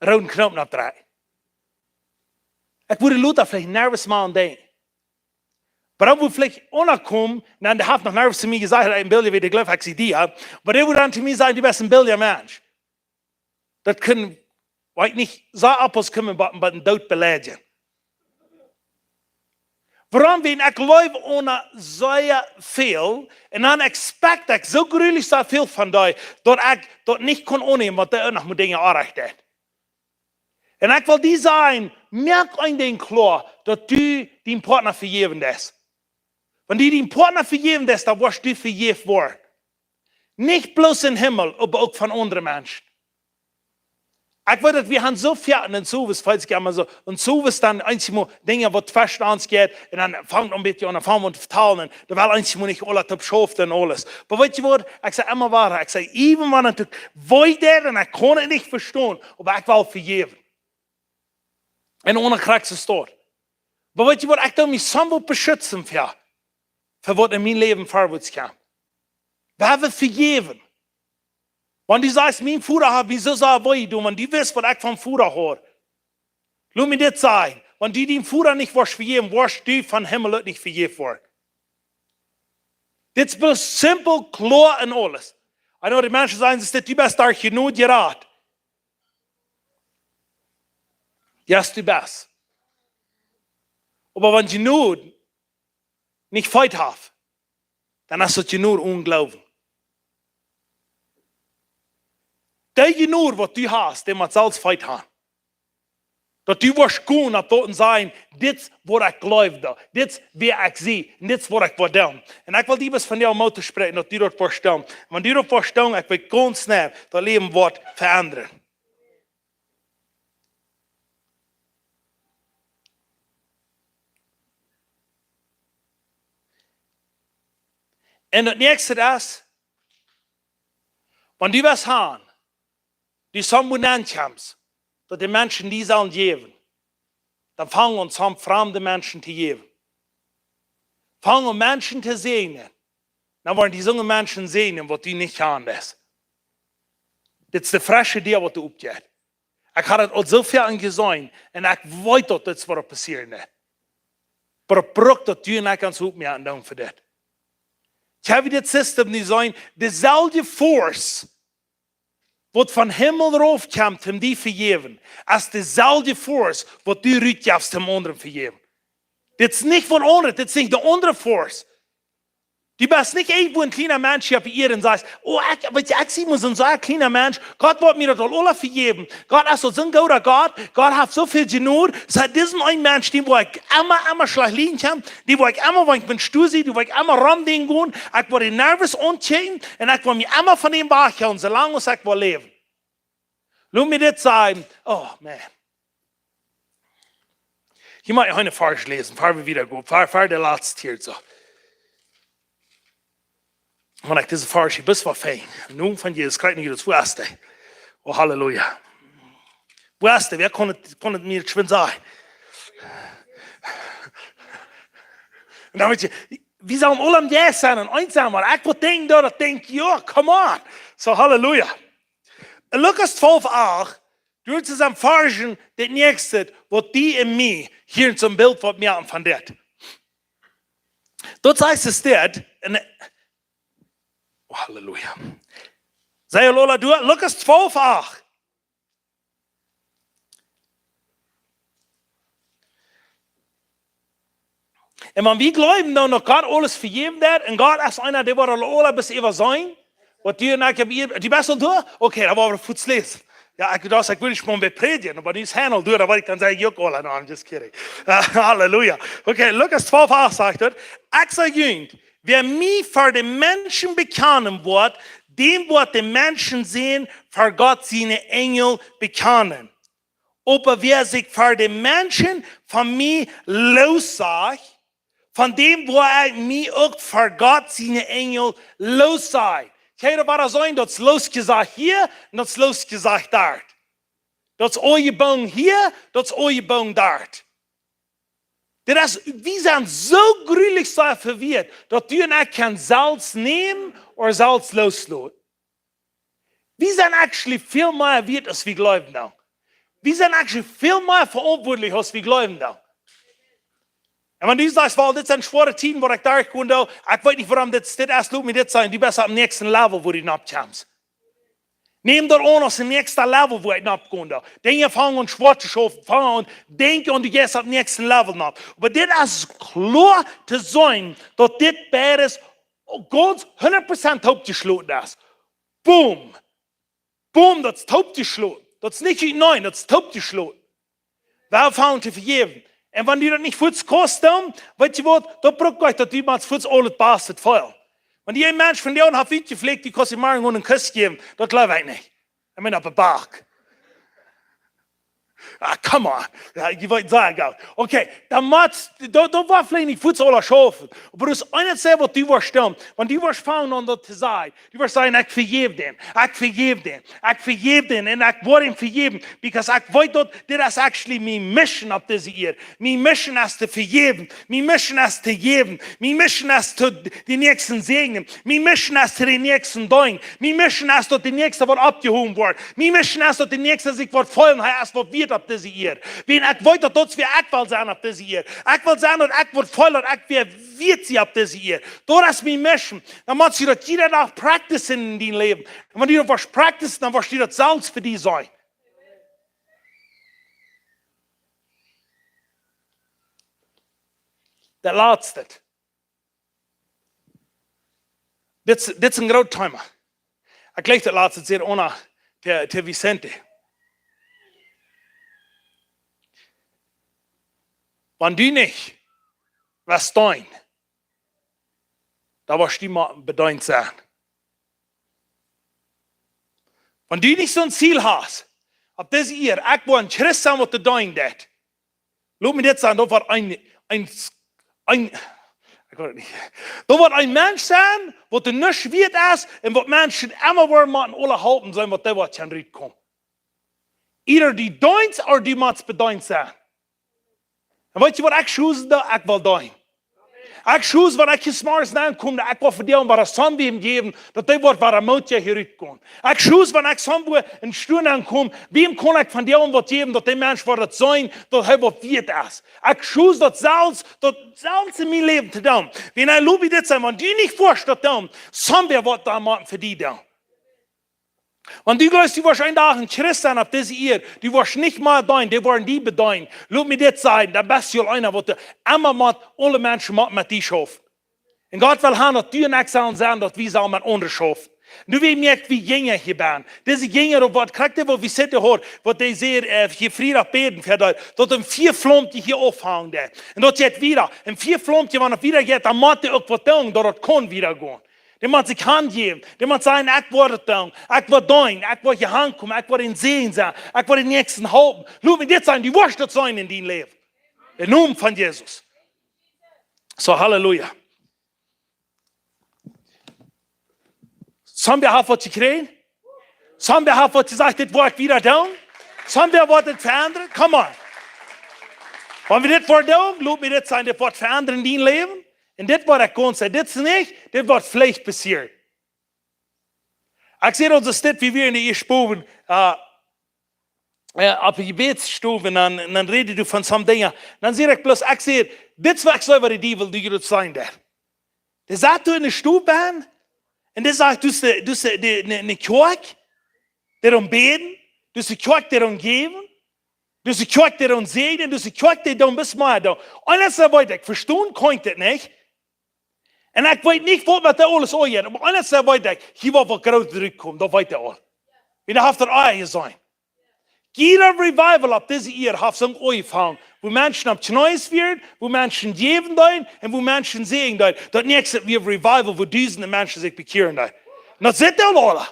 Rooden Knoop oppdrekjen. Ekj wudd lota veleicht nuscht mea aun denkjen. Oba dan wudd veleicht eena komen, un dee haft noch nuscht to mie jesajcht, een bilja, woo dee jleeft, ekj sie dee, jo. Oba dee wudd dan to mie sajen: "Du best een bilja Mensch." Daut kunn, weet nich, soo opp aus kjennen, waut, waut een Doot beleidjen. Wuarom? Wan ekj jleew aun sea väl, un dan expect ekj soo grulich soo väl von die, daut ekj daut nich kaun aunnämen, waut doa noch mol Dinja oarajcht deit. Un ekj well die sajen, moak een Dinkj kloa, daut du dien Partner vejäwen deist. Wan du dien Partner vejäwen deist, dan woascht du vejäft woaren. Nich bloos em Himmel, oba uk von aundre Menschen. Ekj weet daut wie haben soo väl en soo waut, feelt sikj emma soo, en soo waut dan eensjemol Dinja waut tweschen ons jeit, un dan fangt een bät aun, dan fangen wie aun to vetalen, un dan well eensjemol nich aule toop schaufen un aules. Oba weetst du waut? Ekj saj emma wada, ekj saj, even wan et uk wee deit un ekj kaun et nich vestonen, oba ekj well vejäwen. Un onen Christus doa. Oba weetst du waut, ekj doo mie soo waut beschutzen fa, fa waut en mien Läwen verwoats kjemt. Wie haben vejäwen. Wan du sajchst: "Mien Voda haft mie soo sea wee jedonen", wan du weetst, waut ekj von Voda hia. Lot mie dit sajen. Wan du dien Voda nich woascht vejäwen, woascht du von Himmel uk nich vejäft woaren. Dit es bloos simpel, kloa un aules. I know, dee Menschen sajen, es dit, du best derch Jnod jerat. Yes, du best. Oba wan Jnod nich Feet haft, dan es daut Jnod onen Gloowen. Dee Jnod, waut du hast, dee mott selfst Feet haben. Daut du woascht gonen opp daut un sajen: "Dit es waut ekj jleew, dit es wäa ekj sie, un dit es waut ekj well doonen." Un ekj well die bloos von dee Moot toospräakjen, daut du daut woascht doonen. Un wan du daut woascht doonen, ekj weet gaunz nau, daut Läwen woat veendren. Un daut näakjste es, wan du west han, du sommwua nenn kjemst, daut de Menschen die sellen jäwen, dan fang aun, somm framde Menschen to jäwen. Fang aun, Menschen to säajnen. Dan woaren die soone Menschen säajnen, waut du nich han deist. Dit es de fresche Däa, waut doa oppjeit. Ekj haud daut aul soo väl aun jeseenen un ekj weet, daut dit woat passieren. Oba daut brukt, daut du un ekj ons oppmoaken doonen fa dit. Ekj hab dit System nich jeseenen, deeselwje force, waut vom Himmel rauf kjemt, om die to vejäwen, es deeselwje force, waut du rutjefst, om aundre to vejäwen. Dit es nich von aundre, dit es nich de aundre force. Du best nich irjentwua een kjliena Mensch hia opp Ieed un sajchst: "Oh, ekj, weetst, ekj sie mau soon sea kjliena Mensch. Gott woat mie daut aul aula vejäwen. Gott es aul soon gooda Gott. Gott haft soo väl Jnod. Soo, dit es een Mensch, dän woa ekj emma, emma schlajcht lieden kjennen. Dän woa ekj emma, wan ekj bie Stoa sie, dän woa ekj emma romdinjen gonen. Ekj woa dän nervös aunkjikjen un ekj woa mie emma von dän wajchhoolen, soo lang aus ekj woa läwen." Lot mie dit sajen. Oh, man. Hia mott ekj een Varsch läsen, ver wie wieda gonen, ver, ver de latste hia soo. Wan ekj dise Varsch hia bat waut finj. Em Nomen von Jesus Christus, nich daut wua es dee. Oh, Halleluja. Wua es dee? Wäa kaun et, kaun et mie schwind sajen? Un dan weetst, wie sellen aula aum Jeist sennen un eent sennen, oba ekj woa denkjen, daut, daut denkjt, jo, come on. Soo, Halleluja. En Lukas twalf acht, doa es een Varsch, daut näakjste, waut die un mie hia en soon Bilt woat moaken von dit. Daut sajcht et dit, un, oh, Halleluja. Sent jie aul doa? Lukas twalf acht. Un wan wie jleewen, dan daut Gott aules vejäwen woat, un Gott es eena, dee woat aul aules bat äwa sennen, waut du un ekj hia, du best aul doa? Okay, dan woa wie fuaz läsen. Jo, ekj, daut, ekj well nich mol bie prädjen, oba dee es aul doa, dan woa ekj dan sajen, jo, aula, no, I'm just kidding. Halleluja. Okay, Lukas twalf acht sajcht et: "Ekj saj junt, wäa mie ver de Menschen bekjanen woat, däm woat de Menschensän ver Gott siene Enjel bekjanen. Oba wäa sikj ver de Menschen von mie lossajcht, von däm woa ekj mie uk ver Gott siene Enjel lossajchten." Kjikj, waut doa sajcht, daut es lossajcht hia un daut es lossajcht doa. Daut es aul jebungen hia, daut es aul jebungen doa. Dit es, wie sent soo jreslich sea vewirrt, daut du un ekj kjennen selfst nämen ooda selfst lossloten. Wie sent actually väl mea wieet aus wie jleewen, dan. Wie sent actually väl mea veauntwuatlich aus wie jleewen, dan. Un wan du sajchst, well, dit sent schwoare Tieden, waut ekj derchgonen doo, ekj weet nich, wuarom dit, dit es, lot mie dit sajen, du best oppem näakjsten Level, wua du nopp kjemst. Nem daut aun aus daut näakjste Level, wua du nopp gonen deist. Dinja fangen aun schwoa to schaufen, fangen aun, denkj aun, du jeist oppem näakjsten Level nopp. Oba dit es kloa to seenen, daut dit beides gaunz hundat Prozent toopjeschloten es. Boom. Boom, daut es toopjeschloten. Daut es nich, nä, daut es toopjeschloten. Wie fangen to vejäwen. Un wan du daut nich fuaz kaust, dan, weetst du waut, daut brukt nich, daut du motst fuaz aules baste feilen. Wan die een Mensch von die haft utjeflakt, du kaust am morjen een Kuss jäwen, daut jleew ekj nich. I mean, opp de Bak. Ah, come on. Jo, jie weeten, saj ekj uk. Okay, dan motst, daut, daut woat veleicht nich fuaz aules schaufen. Oba daut es eent, waut du woascht doonen. Wan du woascht fangen aun daut to sajen. Du woascht sajen, ekj vejäw dän, ekj vejäw dän, ekj vejäw dän un ekj woa am vejäwen, because ekj weet daut dit es actually miene Mission opp dise Ieed. Miene Mission es to vejäwen, miene Mission es to jäwen, miene Mission es to de Näakjsten säajnen, miene Mission es to de Näakjsten deenen, miene Mission es daut de Näakjste woat oppjehowen woat, miene Mission es daut de Näakjste sikj woat feelen, hee es waut wieet opp dise Ieed. Wan ekj weet daut daut es wäa ekj well sennen opp dise Ieed. Ekj well sennen daut ekj woa feelen daut ekj wäa wieet sie opp dise Ieed. Daut es miene Mission. Dan motst du daut jieda Dach practicen en dien Läwen. Un wan du daut woascht practicen, dan woascht du daut selfst fa die seenen. Daut latste. Dit, dit es een groot Thema. Ekj jleew daut latste sea aun de, de Vicente. Wan du nich west deenen, dan woascht du mau bedeent sennen. Wan du nich soon Ziel hast, opp dise Ieed, ekj woa een Christ sennen waut to deenen deit. Lot mie dit sajen, daut woat een, een, een, ekj Daut woat een Mensch sennen, waut doa nuscht wieet es un waut Menschen emma woaren motten aule halpen sennen, waut doa woat kjennen rutkomen. Either du deenst ooda du motst bedeent sennen. Un weetst du waut ekj schusen doo? Ekj well deenen. Ekj schusen, wan ekj hia zemorjes nenkomen, daut ekj well fa dee waut Sand jäwen, daut dee woat wada Moot hia rutkomen. Ekj schusen, wan ekj somewhere en Stow nenkomen, wäm kaun ekj von dee waut jäwen, daut dee Mensch woat daut seenen, daut hee waut wieet es. Ekj schusen daut selfst, daut selfst en mien Läwen to doonen. Wan ekj, lot mie dit sajen, wan du nich woascht daut doonen, somewhere woat daut motten fa die doonen. Wan du jleefst, du woascht een Dach een Christ sennen opp dise Ieed, du woascht nich mea deenen, dee woaren die bedeenen. Lot mie dit sajen, dan best du aul eena, waut emma mott, aule Menschen mott met die schaufen. Un Gott well haben, daut du un ekj sellen sennen, daut wie sellen met aundre schaufen. Nu, wie moakjen wie Jinja hia bie. Dise Jinja, daut woat krakjt, waut wie sitten hia, waut dee säd, äh, hia Friedach bäden fa dee, daut een Fiaflaumkje hia aunfungen deed. Un daut jeit wieda. Een Fiaflaumkje, wan daut wieda jeit, dan mott dee uk waut doonen, daut daut kaun wieda gonen. Dee mott sikj hanjäwen. Dee mott sajen, ekj woa daut doonen. Ekj woa deenen. Ekj woa hia hankomen. Ekj woa een Säajen sennen. Ekj woa dän Näakjsten halpen. Lot mie dit sajen, du woascht daut seenen en dien Läwen. Em Nomen von Jesus. Soo, Halleluja. Somebody haft waut jekjräajen? Somebody haft waut jesajcht, dit woa ekj wieda doonen? Somebody woat et veendren? Come on. Wan wie dit woaren doonen, lot mie dit sajen, dit woat veendren en dien Läwen. Un dit woat ekj gonen sajen, dit es nich, dit woat veleicht passieren. Ekj säd ons dit, wie wieren ieescht bowen, äh, äh, opp de Jebädsstow, un dan, dan räd ekj von some Dinja. Dan säd ekj bloos, ekj säd, dit es waut ekj saj, waut de Diewel die daut sajen deed. Dee saut doa en de Stow bie, un dee säd, du best, du best de, ne, ne Kjoakj, dee doa bäden, du best de Kjoakj, dee doa jäwen, du best de Kjoakj, dee doa säajnen, du best de Kjoakj, dee doa best mea doa. Un daut es waut ekj vestonen kunn, daut nich. Un ekj weet nich, waut met dee aules aunjeit. Oba eent es waut ekj weet, hia woat waut Grootet rutkomen, daut weet ekj aul. Wan dee haft daut aul jeseenen. Jieda Revival opp dise Ieed haft sikj aunjefongen, wua Menschen opp Kjnees wieren, wua Menschen jäwen deeden un wua Menschen säajnen deeden. Daut näakjste wia Revival, wua dusende Menschen sikj bekjieren deeden. Un daut sent dee aula.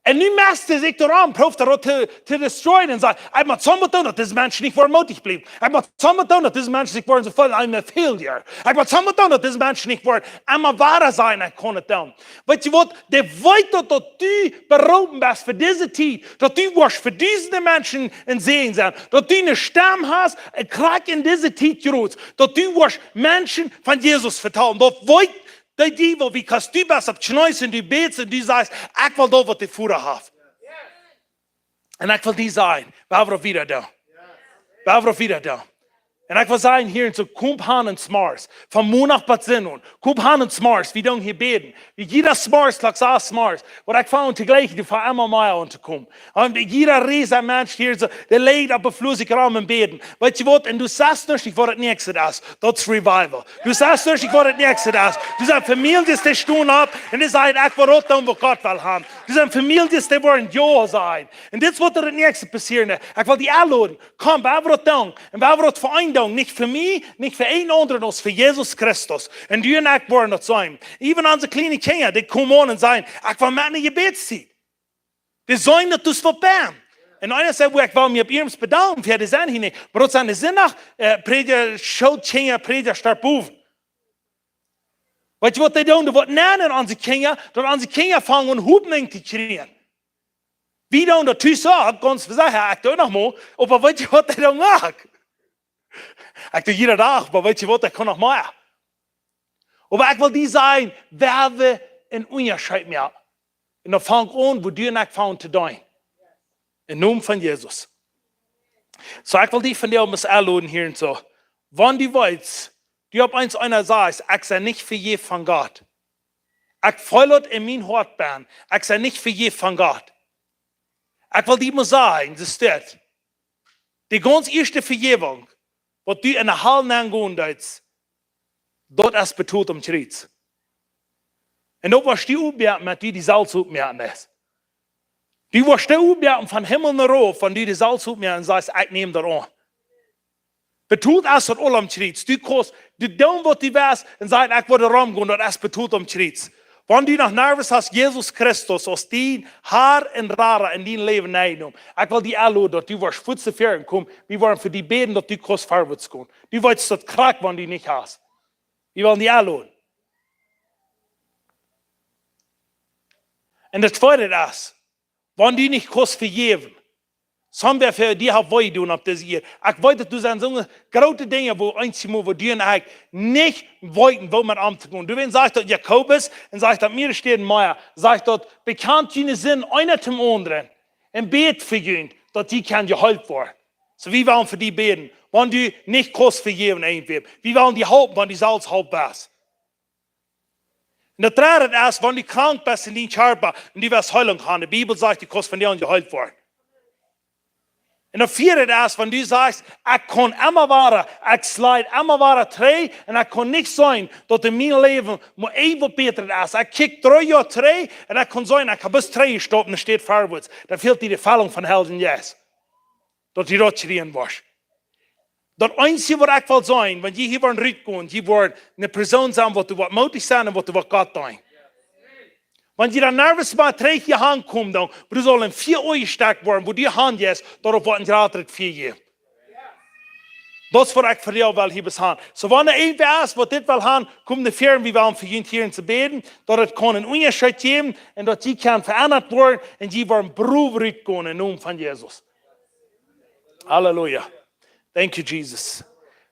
Un nu mest hee sikj doaraun, proowt hee daut to, to destroyen un sajcht, ekj mott soo waut doonen, daut dise Menschen nich woaren mootich bliewen. Ekj mott soo waut doonen, daut dise Menschen sikj woaren soo feelen, I'm a failure. Ekj mott soo waut doonen, daut dise Menschen nich woaren emma wada sajen, ekj kaun et doonen. Weetst du waut? Dee weet daut, daut du beroopen best fa dise Tiet, daut du woascht fa dusende Menschen een Säajen sennen, daut du eene Stemm hast, een Krakjt en dise Tiet jrots, daut du woascht Menschen von Jesus vetalen. Daut weet de Diewel, because du best opp Kjnees un du bätst un du sajchst, ekj well daut, waut de Voda haft. Un ekj well die sajen, wie woaren wieda doonen. Wie woaren wieda doonen. Un ekj well sajen hia en soo, komt han un zemorjes. Von Mondach bat Sindach. Komt han un zemorjes. Wie doonen hia bäden. Wie jieda zemorjes, Klock sas zemorjes. Waut ekj funk to jlikjen, dee funk emma mea aun to komen. Un jieda Ries Mensch hia soo, dee licht opp de Flua sikj rom un bäden. Weetst du waut? Un du sajchst nuscht, waut daut näakjste es. Daut es Revival. Du sajchst nuscht, waut daut näakjste es. Doa sent Famieljes, dee stonen opp un dee sajen, ekj well daut doonen, waut Gott well haben. Doa sent Famieljes, dee woaren jo sajen. Un dit es waut daut näakjste passieren. Ekj well die enloden. Komm, wie woaren daut doonen. Un wie woaren daut fa eenen doonen. Nich fa mie, nich fa een aundren, aus fa Jesus Christus. Un du un ekj woaren daut sennen. Even onse kjliene Kjinja, dee komen aun un sajen, ekj well met en Jebädstiet. Dee sajen daut, du best waut bie. Un eena sajcht, woo ekj well mie opp iernst bedanken fa dee sent hia nich. Oba daut sent de Sindach, äh, Prädja, Schoolkjinja, Prädja, steit bowen. Weetst du waut dee doonen? Dee woaren nennen onse Kjinja, daut onse Kjinja fungen aun Hopninj to kjrieen. Wie doonen daut tus uk, gaunz vesecha, ekj doo noch mol, oba weetst du waut dee doonen uk? Ekj doo jieda Dach, oba weetst du waut, ekj kaun noch mea. Oba ekj well die sajen, wie woaren een Unjascheet moaken. Un dan funk aun, woo du un ekj fungen to doonen. Em Nomen von Jesus. Soo, ekj well die vondoag mol enloden hia en soo. Wan du weetst, du opp eemol eena sajcht, ekj sie nich vejäft von Gott. Ekj feel daut en mien Hoat bie. Ekj sie nich vejäft von Gott. Ekj well die mol sajen, daut es dit. De gaunz ieeschte Vejäwunk, waut du en de Hal nengonen deist, daut es betolt aum Kjriez. Un daut woascht du oppmoaken, met die, die selfst oppmoaken es. Du woascht daut oppmoaken von Himmel no Ieed, wan du die selfst oppmoakst un sajchst, ekj näm daut aun. Betolt es daut aul aum Kjriez. Du kaust, du doonen waut du west un sajen, ekj woa rom gonen, daut es betolt aum Kjriez. Wan du noch nich hast Jesus Christus aus dien Herr un Rada en dien Läwen nenjenomen, ekj well die enloden, daut du woascht fuaz no väaren komen. Wie woaren fa die bäden, daut du kaust verwoats gonen. Du weetst daut krakjt, wan du nich hast. Wie wellen die enloden. Un daut tweede es, wan du nich kaust vejäwen, sommje von die haben wee jedonen opp dise Ieed. Ekj weet, daut doa sent soone groote Dinja, wua eent mol, wua du un ekj nich weeten, woo met omtogonen. Du, wan sajcht daut Jakobus un sajcht daut mearere Städen mea, sajcht daut: Bekjant june Sind eena däm aundren un bät fa junt, daut jie kjennen jeheelt woaren. Soo, wie wellen fa die bäden, wan du nich kaust vejäwen irjentwäm. Wie wellen die halpen, wan du selfst halp best. Un daut dredde es, wan du krank best en dien Kjarpa un du west Heelunk haben. De Bibel sajcht, du kaust von dee jeheelt woaren. Un daut vieede es, wan du sajchst: Ekj kaun emma wada, ekj slide emma wada trigj un ekj kaun nich seenen, daut en mien Läwen mau eent waut bätret es. Ekj kjikj dree Joa trigj un ekj kaun seenen, ekj hab bloos trigj jestopt un steit verwoats. Dan fält die de Fellunk vom Heiljen Jeist, daut du daut kjrieen woascht. Daut eensje waut ekj well sajen, wan jie hia woaren rutgonen, jie woaren eene Persoon sennen, waut doa waut moodich sent un waut doa waut Gott deent. Wan jie dan nervös mol trigj hia aunkomen, dan, oba du saust en Fia aunjestekjt woaren, wua du hanjeist, daut woat een jratret Fia jäwen. Daut es waut ekj fa die well hia bie haben. Soo, wan doa irjentwäa es, waut dit well haben, komm no väaren, wie wellen fa junt hia to bäden, daut et kaun een Unjascheet jäwen un daut jie kjennen veendat woaren un jie woaren brow rutgonen em Nomen von Jesus. Halleluja. Thank you, Jesus.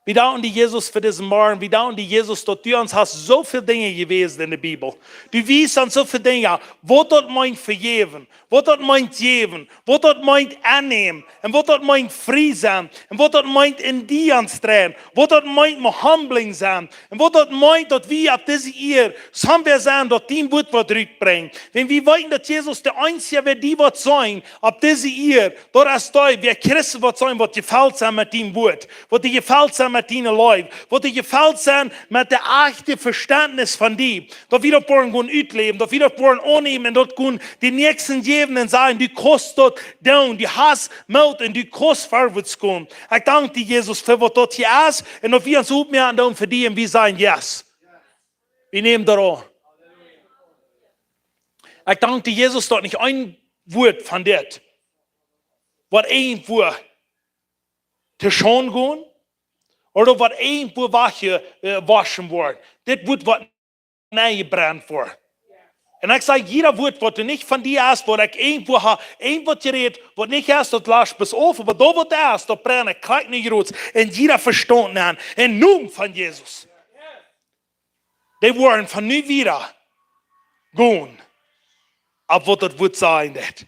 Wie danken die, Jesus, fa disen Morjen. Wie danken die, Jesus, daut du ons hast soo väl Dinja jewäsen en de Bibel. Du wiest ons soo väl Dinja, waut daut meent vejäwen, waut daut meent jäwen, waut daut meent aunnämen un waut daut meent frie sennen un waut daut meent en die ons dreien, waut daut meent mau humbling sennen un waut daut meent, daut wie opp dise Ieed sommje sent, daut dien Wuat woat rutbrinjen. Wan wie weeten, daut Jesus de eensje es, wäa die woat seenen opp dise Ieed, daut es dee, wäa Christus woat seenen, waut jefelt sent met dien Wuat, waut dee jefelt sent met diene Leew, waut dee jefelt sent met daut rajchte Vestentnis von die, daut wie daut woaren gonen utläwen, daut wie daut woaren aunnämen un daut gonen dän Näakjsten jäwen un sajen: Du kaust daut doonen, du hast Moot un du kaust verwoats gonen. Ekj dank die, Jesus, fa waut daut hia es un daut wie ons opmoaken doonen fa die un wie sajen: Yes. Wie nämen daut aun. Ekj dank die, Jesus, daut nich een Wuat von dit woat irjentwua to Schaunden gonen ooda woat irjentwua wajch, äh, jewoschen woaren. Dit Wuat woat nenjebrent woaren. Un ekj saj, jieda Wuat, waut doa nich von die es, waut ekj irjentwua hab, irjentwaut jerät, waut nich es, daut lascht bloos auf, oba daut, waut doa es, daut brenn ekj krakjt nu rut en jieda Vestaunt aun, em Nomen von Jesus. Dee woaren von nu wieda gonen opp waut daut Wuat sajen deit.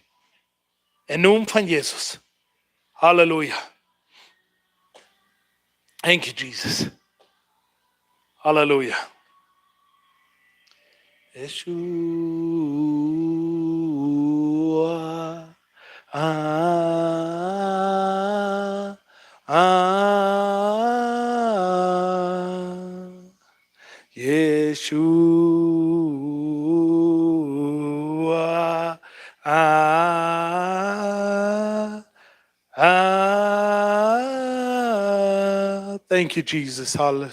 Em Nomen von Jesus. Halleluja. Thank you, Jesus. Halleluja. Yeshua. Ah, ah. Yeshua. Ah, ah. Thank you, Jesus. Holy,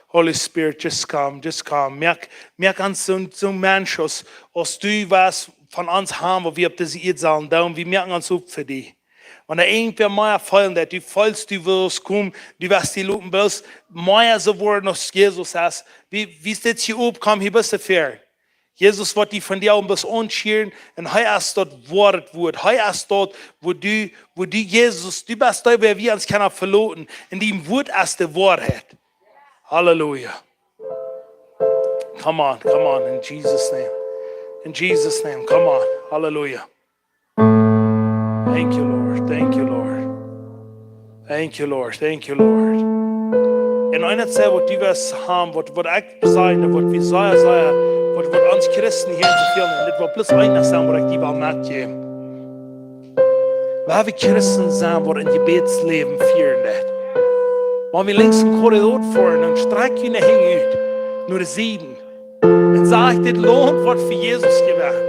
Holy Spirit, just come, just come. Moak, moak ons soon, soon Mensch aus, aus du waut von ons haben, waut wie opp dise Ieed sellen doonen. Wie moaken ons op fa die. Wan doa irjentwäa mea feelen deit, du feelst, du west komen, du west die loten bloos mea soo woaren aus Jesus es. Wie, wie es dit hia opkomen, hia best du ver. Jesus woat die von die aun bloos aunschieren un hee es daut woare Wuat. Hee es daut, wua du, wua du, Jesus, du best dee, wäa wie ons kjennen veloten. Un dien Wuat es de Woarheit. Halleluja. Come on, come on, in Jesus' name. In Jesus' name, come on. Halleluja. Thank you, Lord. Thank you, Lord. Thank you, Lord. Thank you, Lord. Un eent es waut du west haben, waut, waut ekj sajen, waut wie sajen, sajen, waut, waut ons Christen hia to fälen, dit woat bloos eent sennen, waut ekj die well metjäwen. Wie haben Christen sennen, waut een Jebädsläwen fieren deit. Wan wie lenjd een Korridor foaren, dan strakj june Henj ut no de Sieden. Un saj: Dit Launt woat fa Jesus jewennt.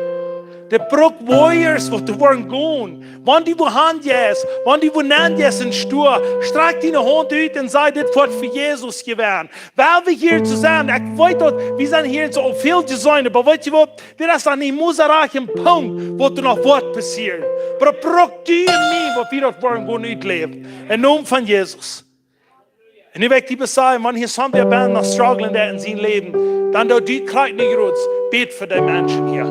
Dit brukt Warriors, waut doa woaren gonen. Wan du wua hanjeist, wan du wua nenjeist em Stua, strakj diene Haunt ut un saj: Dit woat fa Jesus jewennt. Wiels wie hia soo sent, ekj weet daut, wie sent hia soo väl jeseenen, oba weetst du waut? Dit es dan nich mol een Punkt, waut doa noch woat passieren. Oba brukt du un mie, waut wie daut woaren gonen utläwen. Em Nomen von Jesus. Un nu well ekj die sajen, wan hia someone benn noch strugglen deit en sien Läwen, dan doo du krakjt nu jrods, bäd fa dee Menschen hia.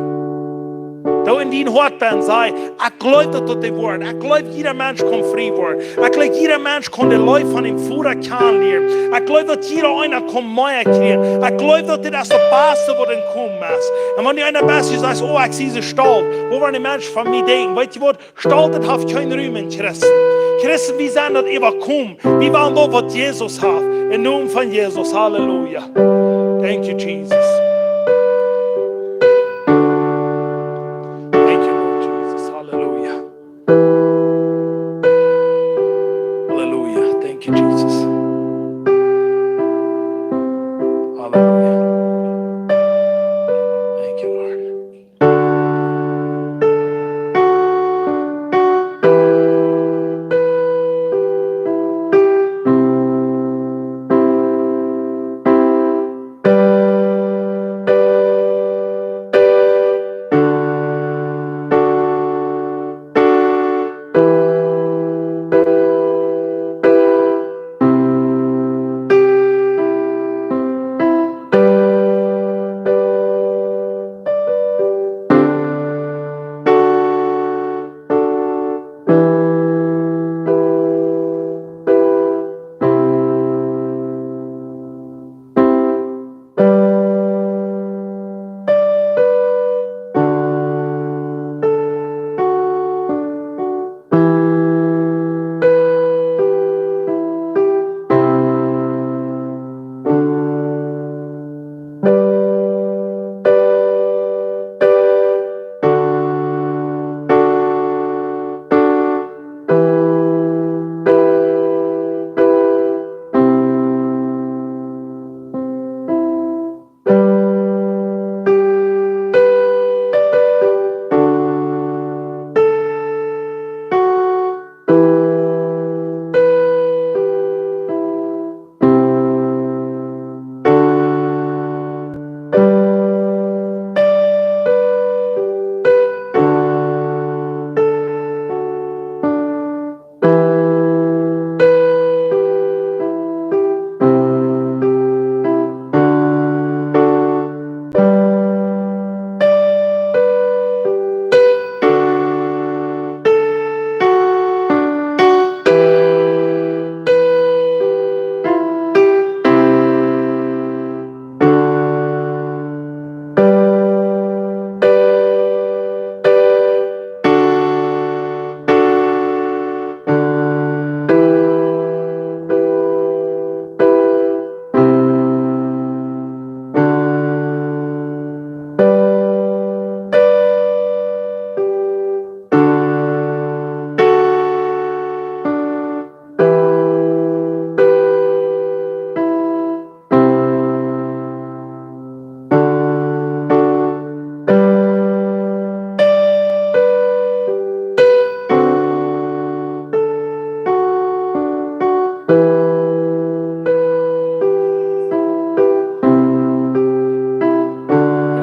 Doo en dien Hoat benn, saj: Ekj gleew daut, daut dee woat. Ekj gleew, jieda Mensch kaun frie woaren. Ekj gleew, jieda Mensch kaun de Leew von dän Voda kjanen lieren. Ekj gleew, daut jieda eena kaun mea kjrieen. Ekj gleew, daut dit es daut baste, waut en komen es. Un wan du eena best, du sajst: Oh, ekj sie soo stolt, waut woaren de Menschen von mie denkjen? Weetst du waut? Stolt, daut haft kjeen Rum en Christen. Christen, wie sent daut äwakomen. Wie wellen daut, waut Jesus haft. Em Nomen von Jesus. Halleluja. Thank you, Jesus. Thank you, Lord Jesus. Halleluja. Halleluja. Thank you, Jesus. Halleluja. Thank you, Lord.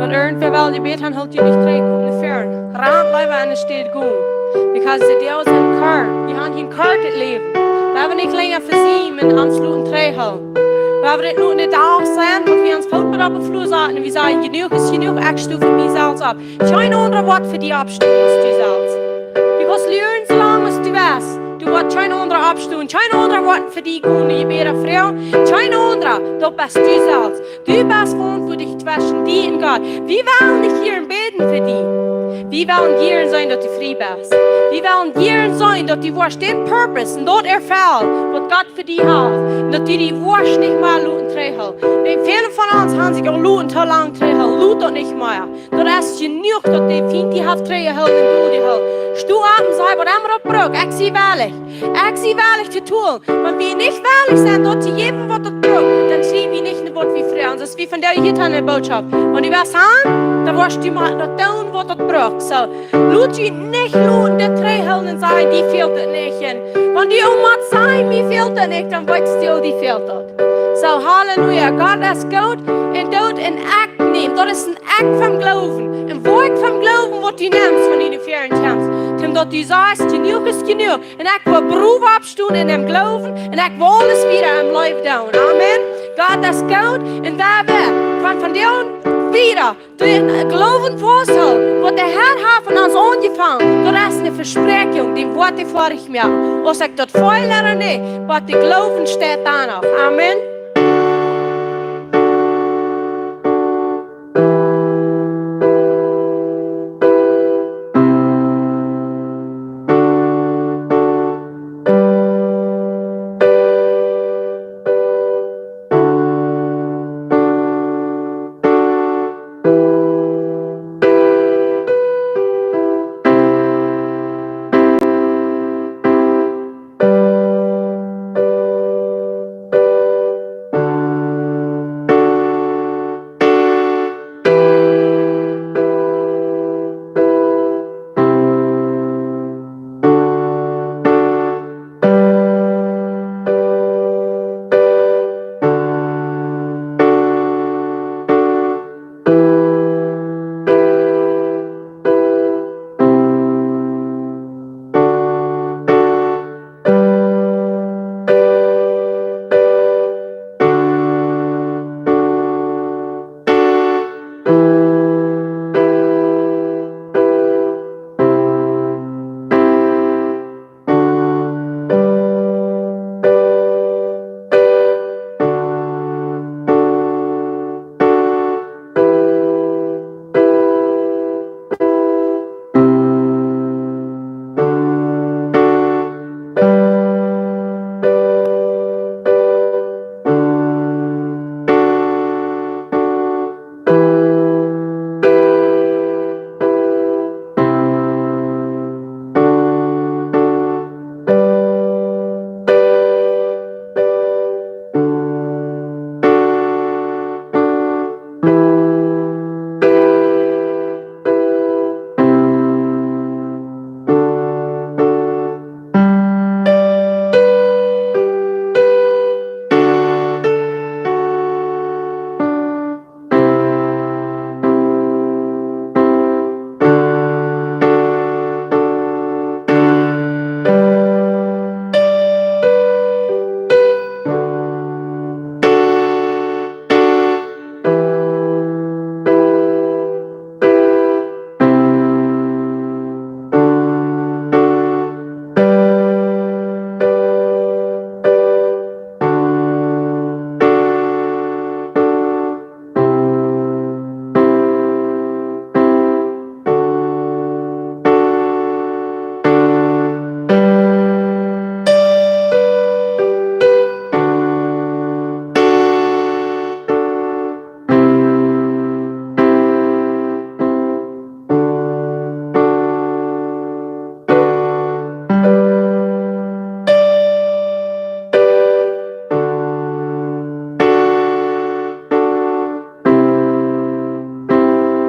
Wan irjentwäa well Jebäd han, hoolt junt nich trigj, komt no väaren. Rant leewa enne Städ gonen. Because de Deel es en Kort. Wie han hia en kortet Läwen. Wie haben nich lenja fa sien un ons loten trigjhoolen. Wie haben dit nu en de Dach sennen, daut wie ons Foot opp de Flua saten un wie sajen: Jenuach es jenuach, ekj sto fa mie selfst opp. Kjeen aundra woat fa die oppstonen aus du selfst. Du kaust lieren soo lang aus du west. Du woascht kjeen aundra oppstonen, kjeen aundra woat fa die gonen, du Jebäd froagen. Kjeen aundra, daut best du selfst. Du best veauntwuatlich tweschen die un Gott. Wie wellen nich hia bäden fa die. Wie wellen hia sennen, daut du frie best. Wie wellen hia sennen, daut du woascht dän Purpose un daut erfellen, waut Gott fa die haft. Un daut du die woascht nich mea loten trigjhoolen. Wäajen väle von ons haben sikj aul loten too lang trigjhoolen. Lot daut nich mea. Daut es jenuach, daut de Fient die haft trigjjehoolen un doljehoolen. Sto opp un saj: Waut emma daut brukt, ekj sie wellich. Ekj sie wellich to doonen. Wan wie nich wellich sent, daut to jäwen, waut daut brukt, dan kjrie wie nich, waut wie froagen. Daut es wie von de Jutta enne Bootschoft. Wan du waut hast, dan woascht du mau daut doonen, waut daut brukt. Soo, lot die nich loten, daut trigjhoolen un sajen: Die fält daut nich. Un wan du uk motst sajen: Mie fält daut nich, dan weetst du, die fält daut. Soo, Halleluja. Gott es goot un doot en Acht nämen. Daut es en Act von Gloowen. En Woakj von Gloowen, waut du nemst, wan du no väaren kjemst. Toom daut du sajchst, jenuach es jenuach. Un ekj well brow oppstonen en däm Gloowen. Un ekj well aules wada em Läwen doonen. Amen. Gott es goot. Un wie woaren von, von vondoag wada dän Gloowen fausthoolen, waut de Herr haft aun ons aunjefongen. Daut es eene Vespräakjunk, dee woat dee foadich moaken. Aus ekj daut feel ooda nich, woat de Gloowen steit doa noch. Amen.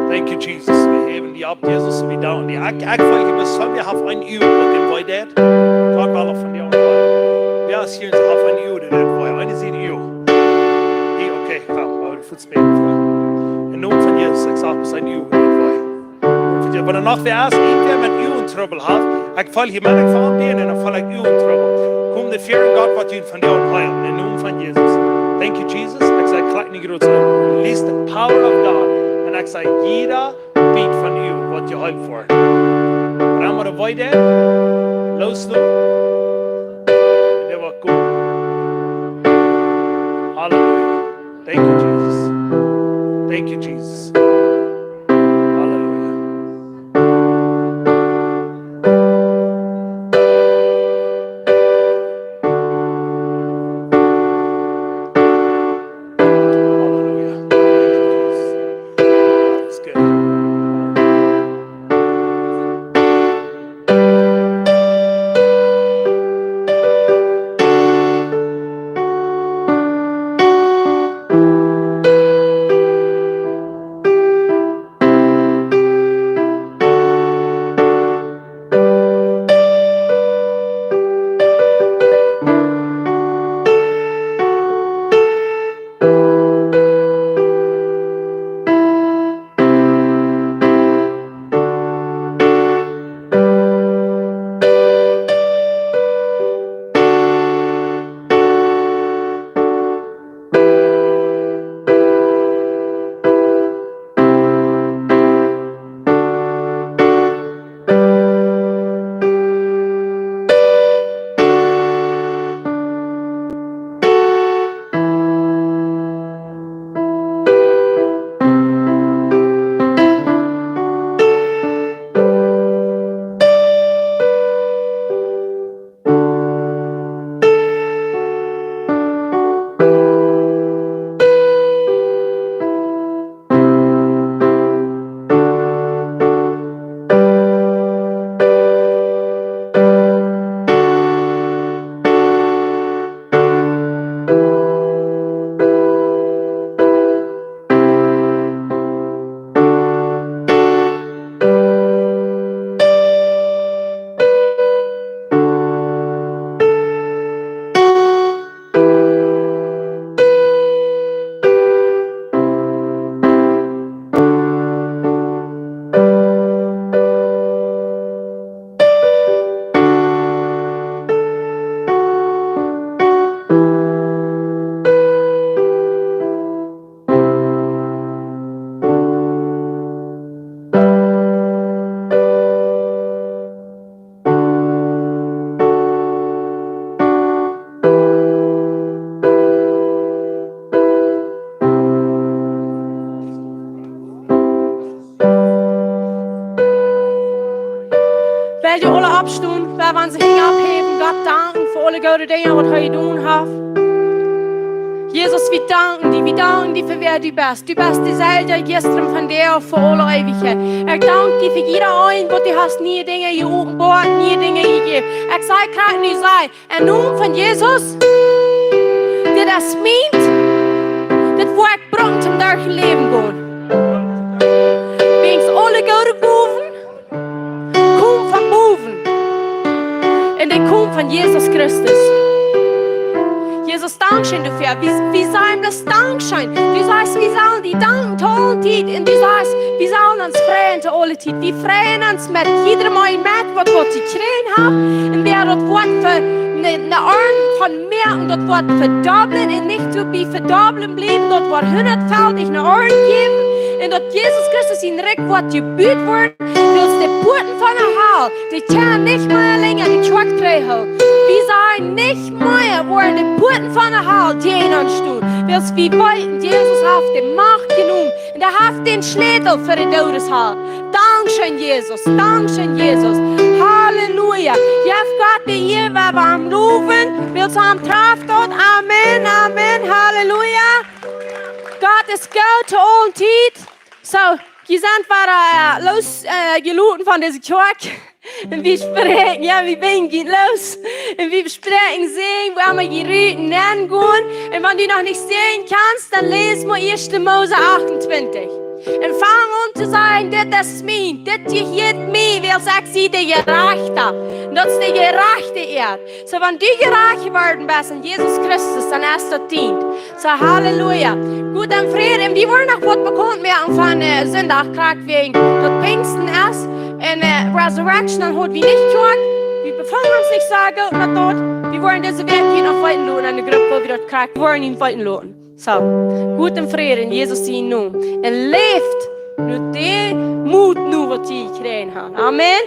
Thank you, Jesus. Wie heewen die opp, Jesus, un wie danken die. Ekj, ekj feel, du best, wie haben een Uhr, waut dän wee deit. Gott well von die aunfangen. Wäa es hia, haft een Uhr, dee deit wee? Eena sieht Uhr. Hia, okay, komm, wie woaren fuaz bäden. Em Nomen von Jesus, ekj saj, daut es een Uhr, dee deit wee. Wan doa noch wäa es, irjentwäa met Uagentrubel haft, ekj feel hia, Mensch, ekj feel bie un dan feel ekj Uagentrubel. Komm, de Fia von Gott woat die von die aunfangen. Em Nomen von Jesus. Thank you, Jesus. Ekj saj, krakjt nu groot sennen. Release the power of God. Un ekj saj, jieda Bät von die woat jeheelt woaren. Wan dee wee deit, loosloten. Un dee woat goot. Halleluja. Thank you, Jesus. Thank you, Jesus. Halleluja. Halleluja. Thank you, Jesus. That's good. Aule oppstonen, wan wie onse Henj opphäwen, Gott danken fa aule goode Dinja, waut hee jedonen haft. Jesus, wie danken die, wie danken die fa wäa du best. Du best deeselwja jistren, vondoag, fa aule Eewichkjeit. Ekj dank die fa jieda een, waut du hast niee Dinja jeopenboat, niee Dinja jejäft. Ekj saj, krakjt nu saj, em Nomen von Jesus, dit es mient, dit woa ekj brucken toom derch daut Läwen gonen. Wäajens aule goode Gowen komen von bowen. Un dee komen von Jesus Christus. Jesus, dankscheen doafäa. Wie, wie sajen bloos dankscheen. Du sajst, wie sellen die danken to aule Tiet. Un du sajst, wie sellen ons freien to aule Tiet. Wie freien ons met jiedrem een met, waut, waut jekjräajen haft. Un wäa daut woat fa ne, ne Arnt von moaken, daut woat vedobblen un nich doabie vedobblen bliewen, daut woat hundatfaltich ne Arnt jäwen. Un daut Jesus Christus sien Rikj woat jebut woaren, daut de Puaten von de Hal, dee kjennen nich mea lenja de Kjoakj trigjhoolen. Wie sellen nich mea woaren de Puaten von de Hal jäajen ons stonen. Wiels wie weeten, Jesus haft de Macht jenomen. Un hee haft dän Schlätel fa de Doodes Hal. Dankscheen, Jesus. Dankscheen, Jesus. Halleluja. Jeff Gott de Ea, wan wie am lowen, wiels hee am traft daut. Amen, amen. Halleluja. Gott es goot to aule Tiet. Soo, jie sent wada, äh, loos, äh, jeloten von dise Kjoakj. Un wie spräakjen, jo, wie binjen loos. Un wie spräakjen Säajen, wua wie jie ruten nenn gonen. Un wan du noch nich seenen kaust, dan läs mau Ieeschte Mose achtuntwintich. Un fang aun to sajen, dit es mient, dit jehieet mie, wiels ekj sie de Jerajchta. Un daut es de jerajchte Ea. Soo, wan du jerajcht jeworden best en Jesus Christus, dan es daut dient. Soo, Halleluja. Goot, dan Fräd, un wie woaren noch waut bekaunt moaken von, äh, Sindach, krakjt wäajen daut Pinjsten es. Un, äh, Resurrection, dan haud wie nich Kjoakj. Wie befungen ons nich soo goot met daut. Wie woaren dise Wäakj hia noch weeten loten aun de Grupp, woo wie daut krakjt woaren weeten loten. Soo, goot, dan Fräd en Jesus sienen Nomen. Un läft no dän Moot no, waut jie jekjräajen haben. Amen.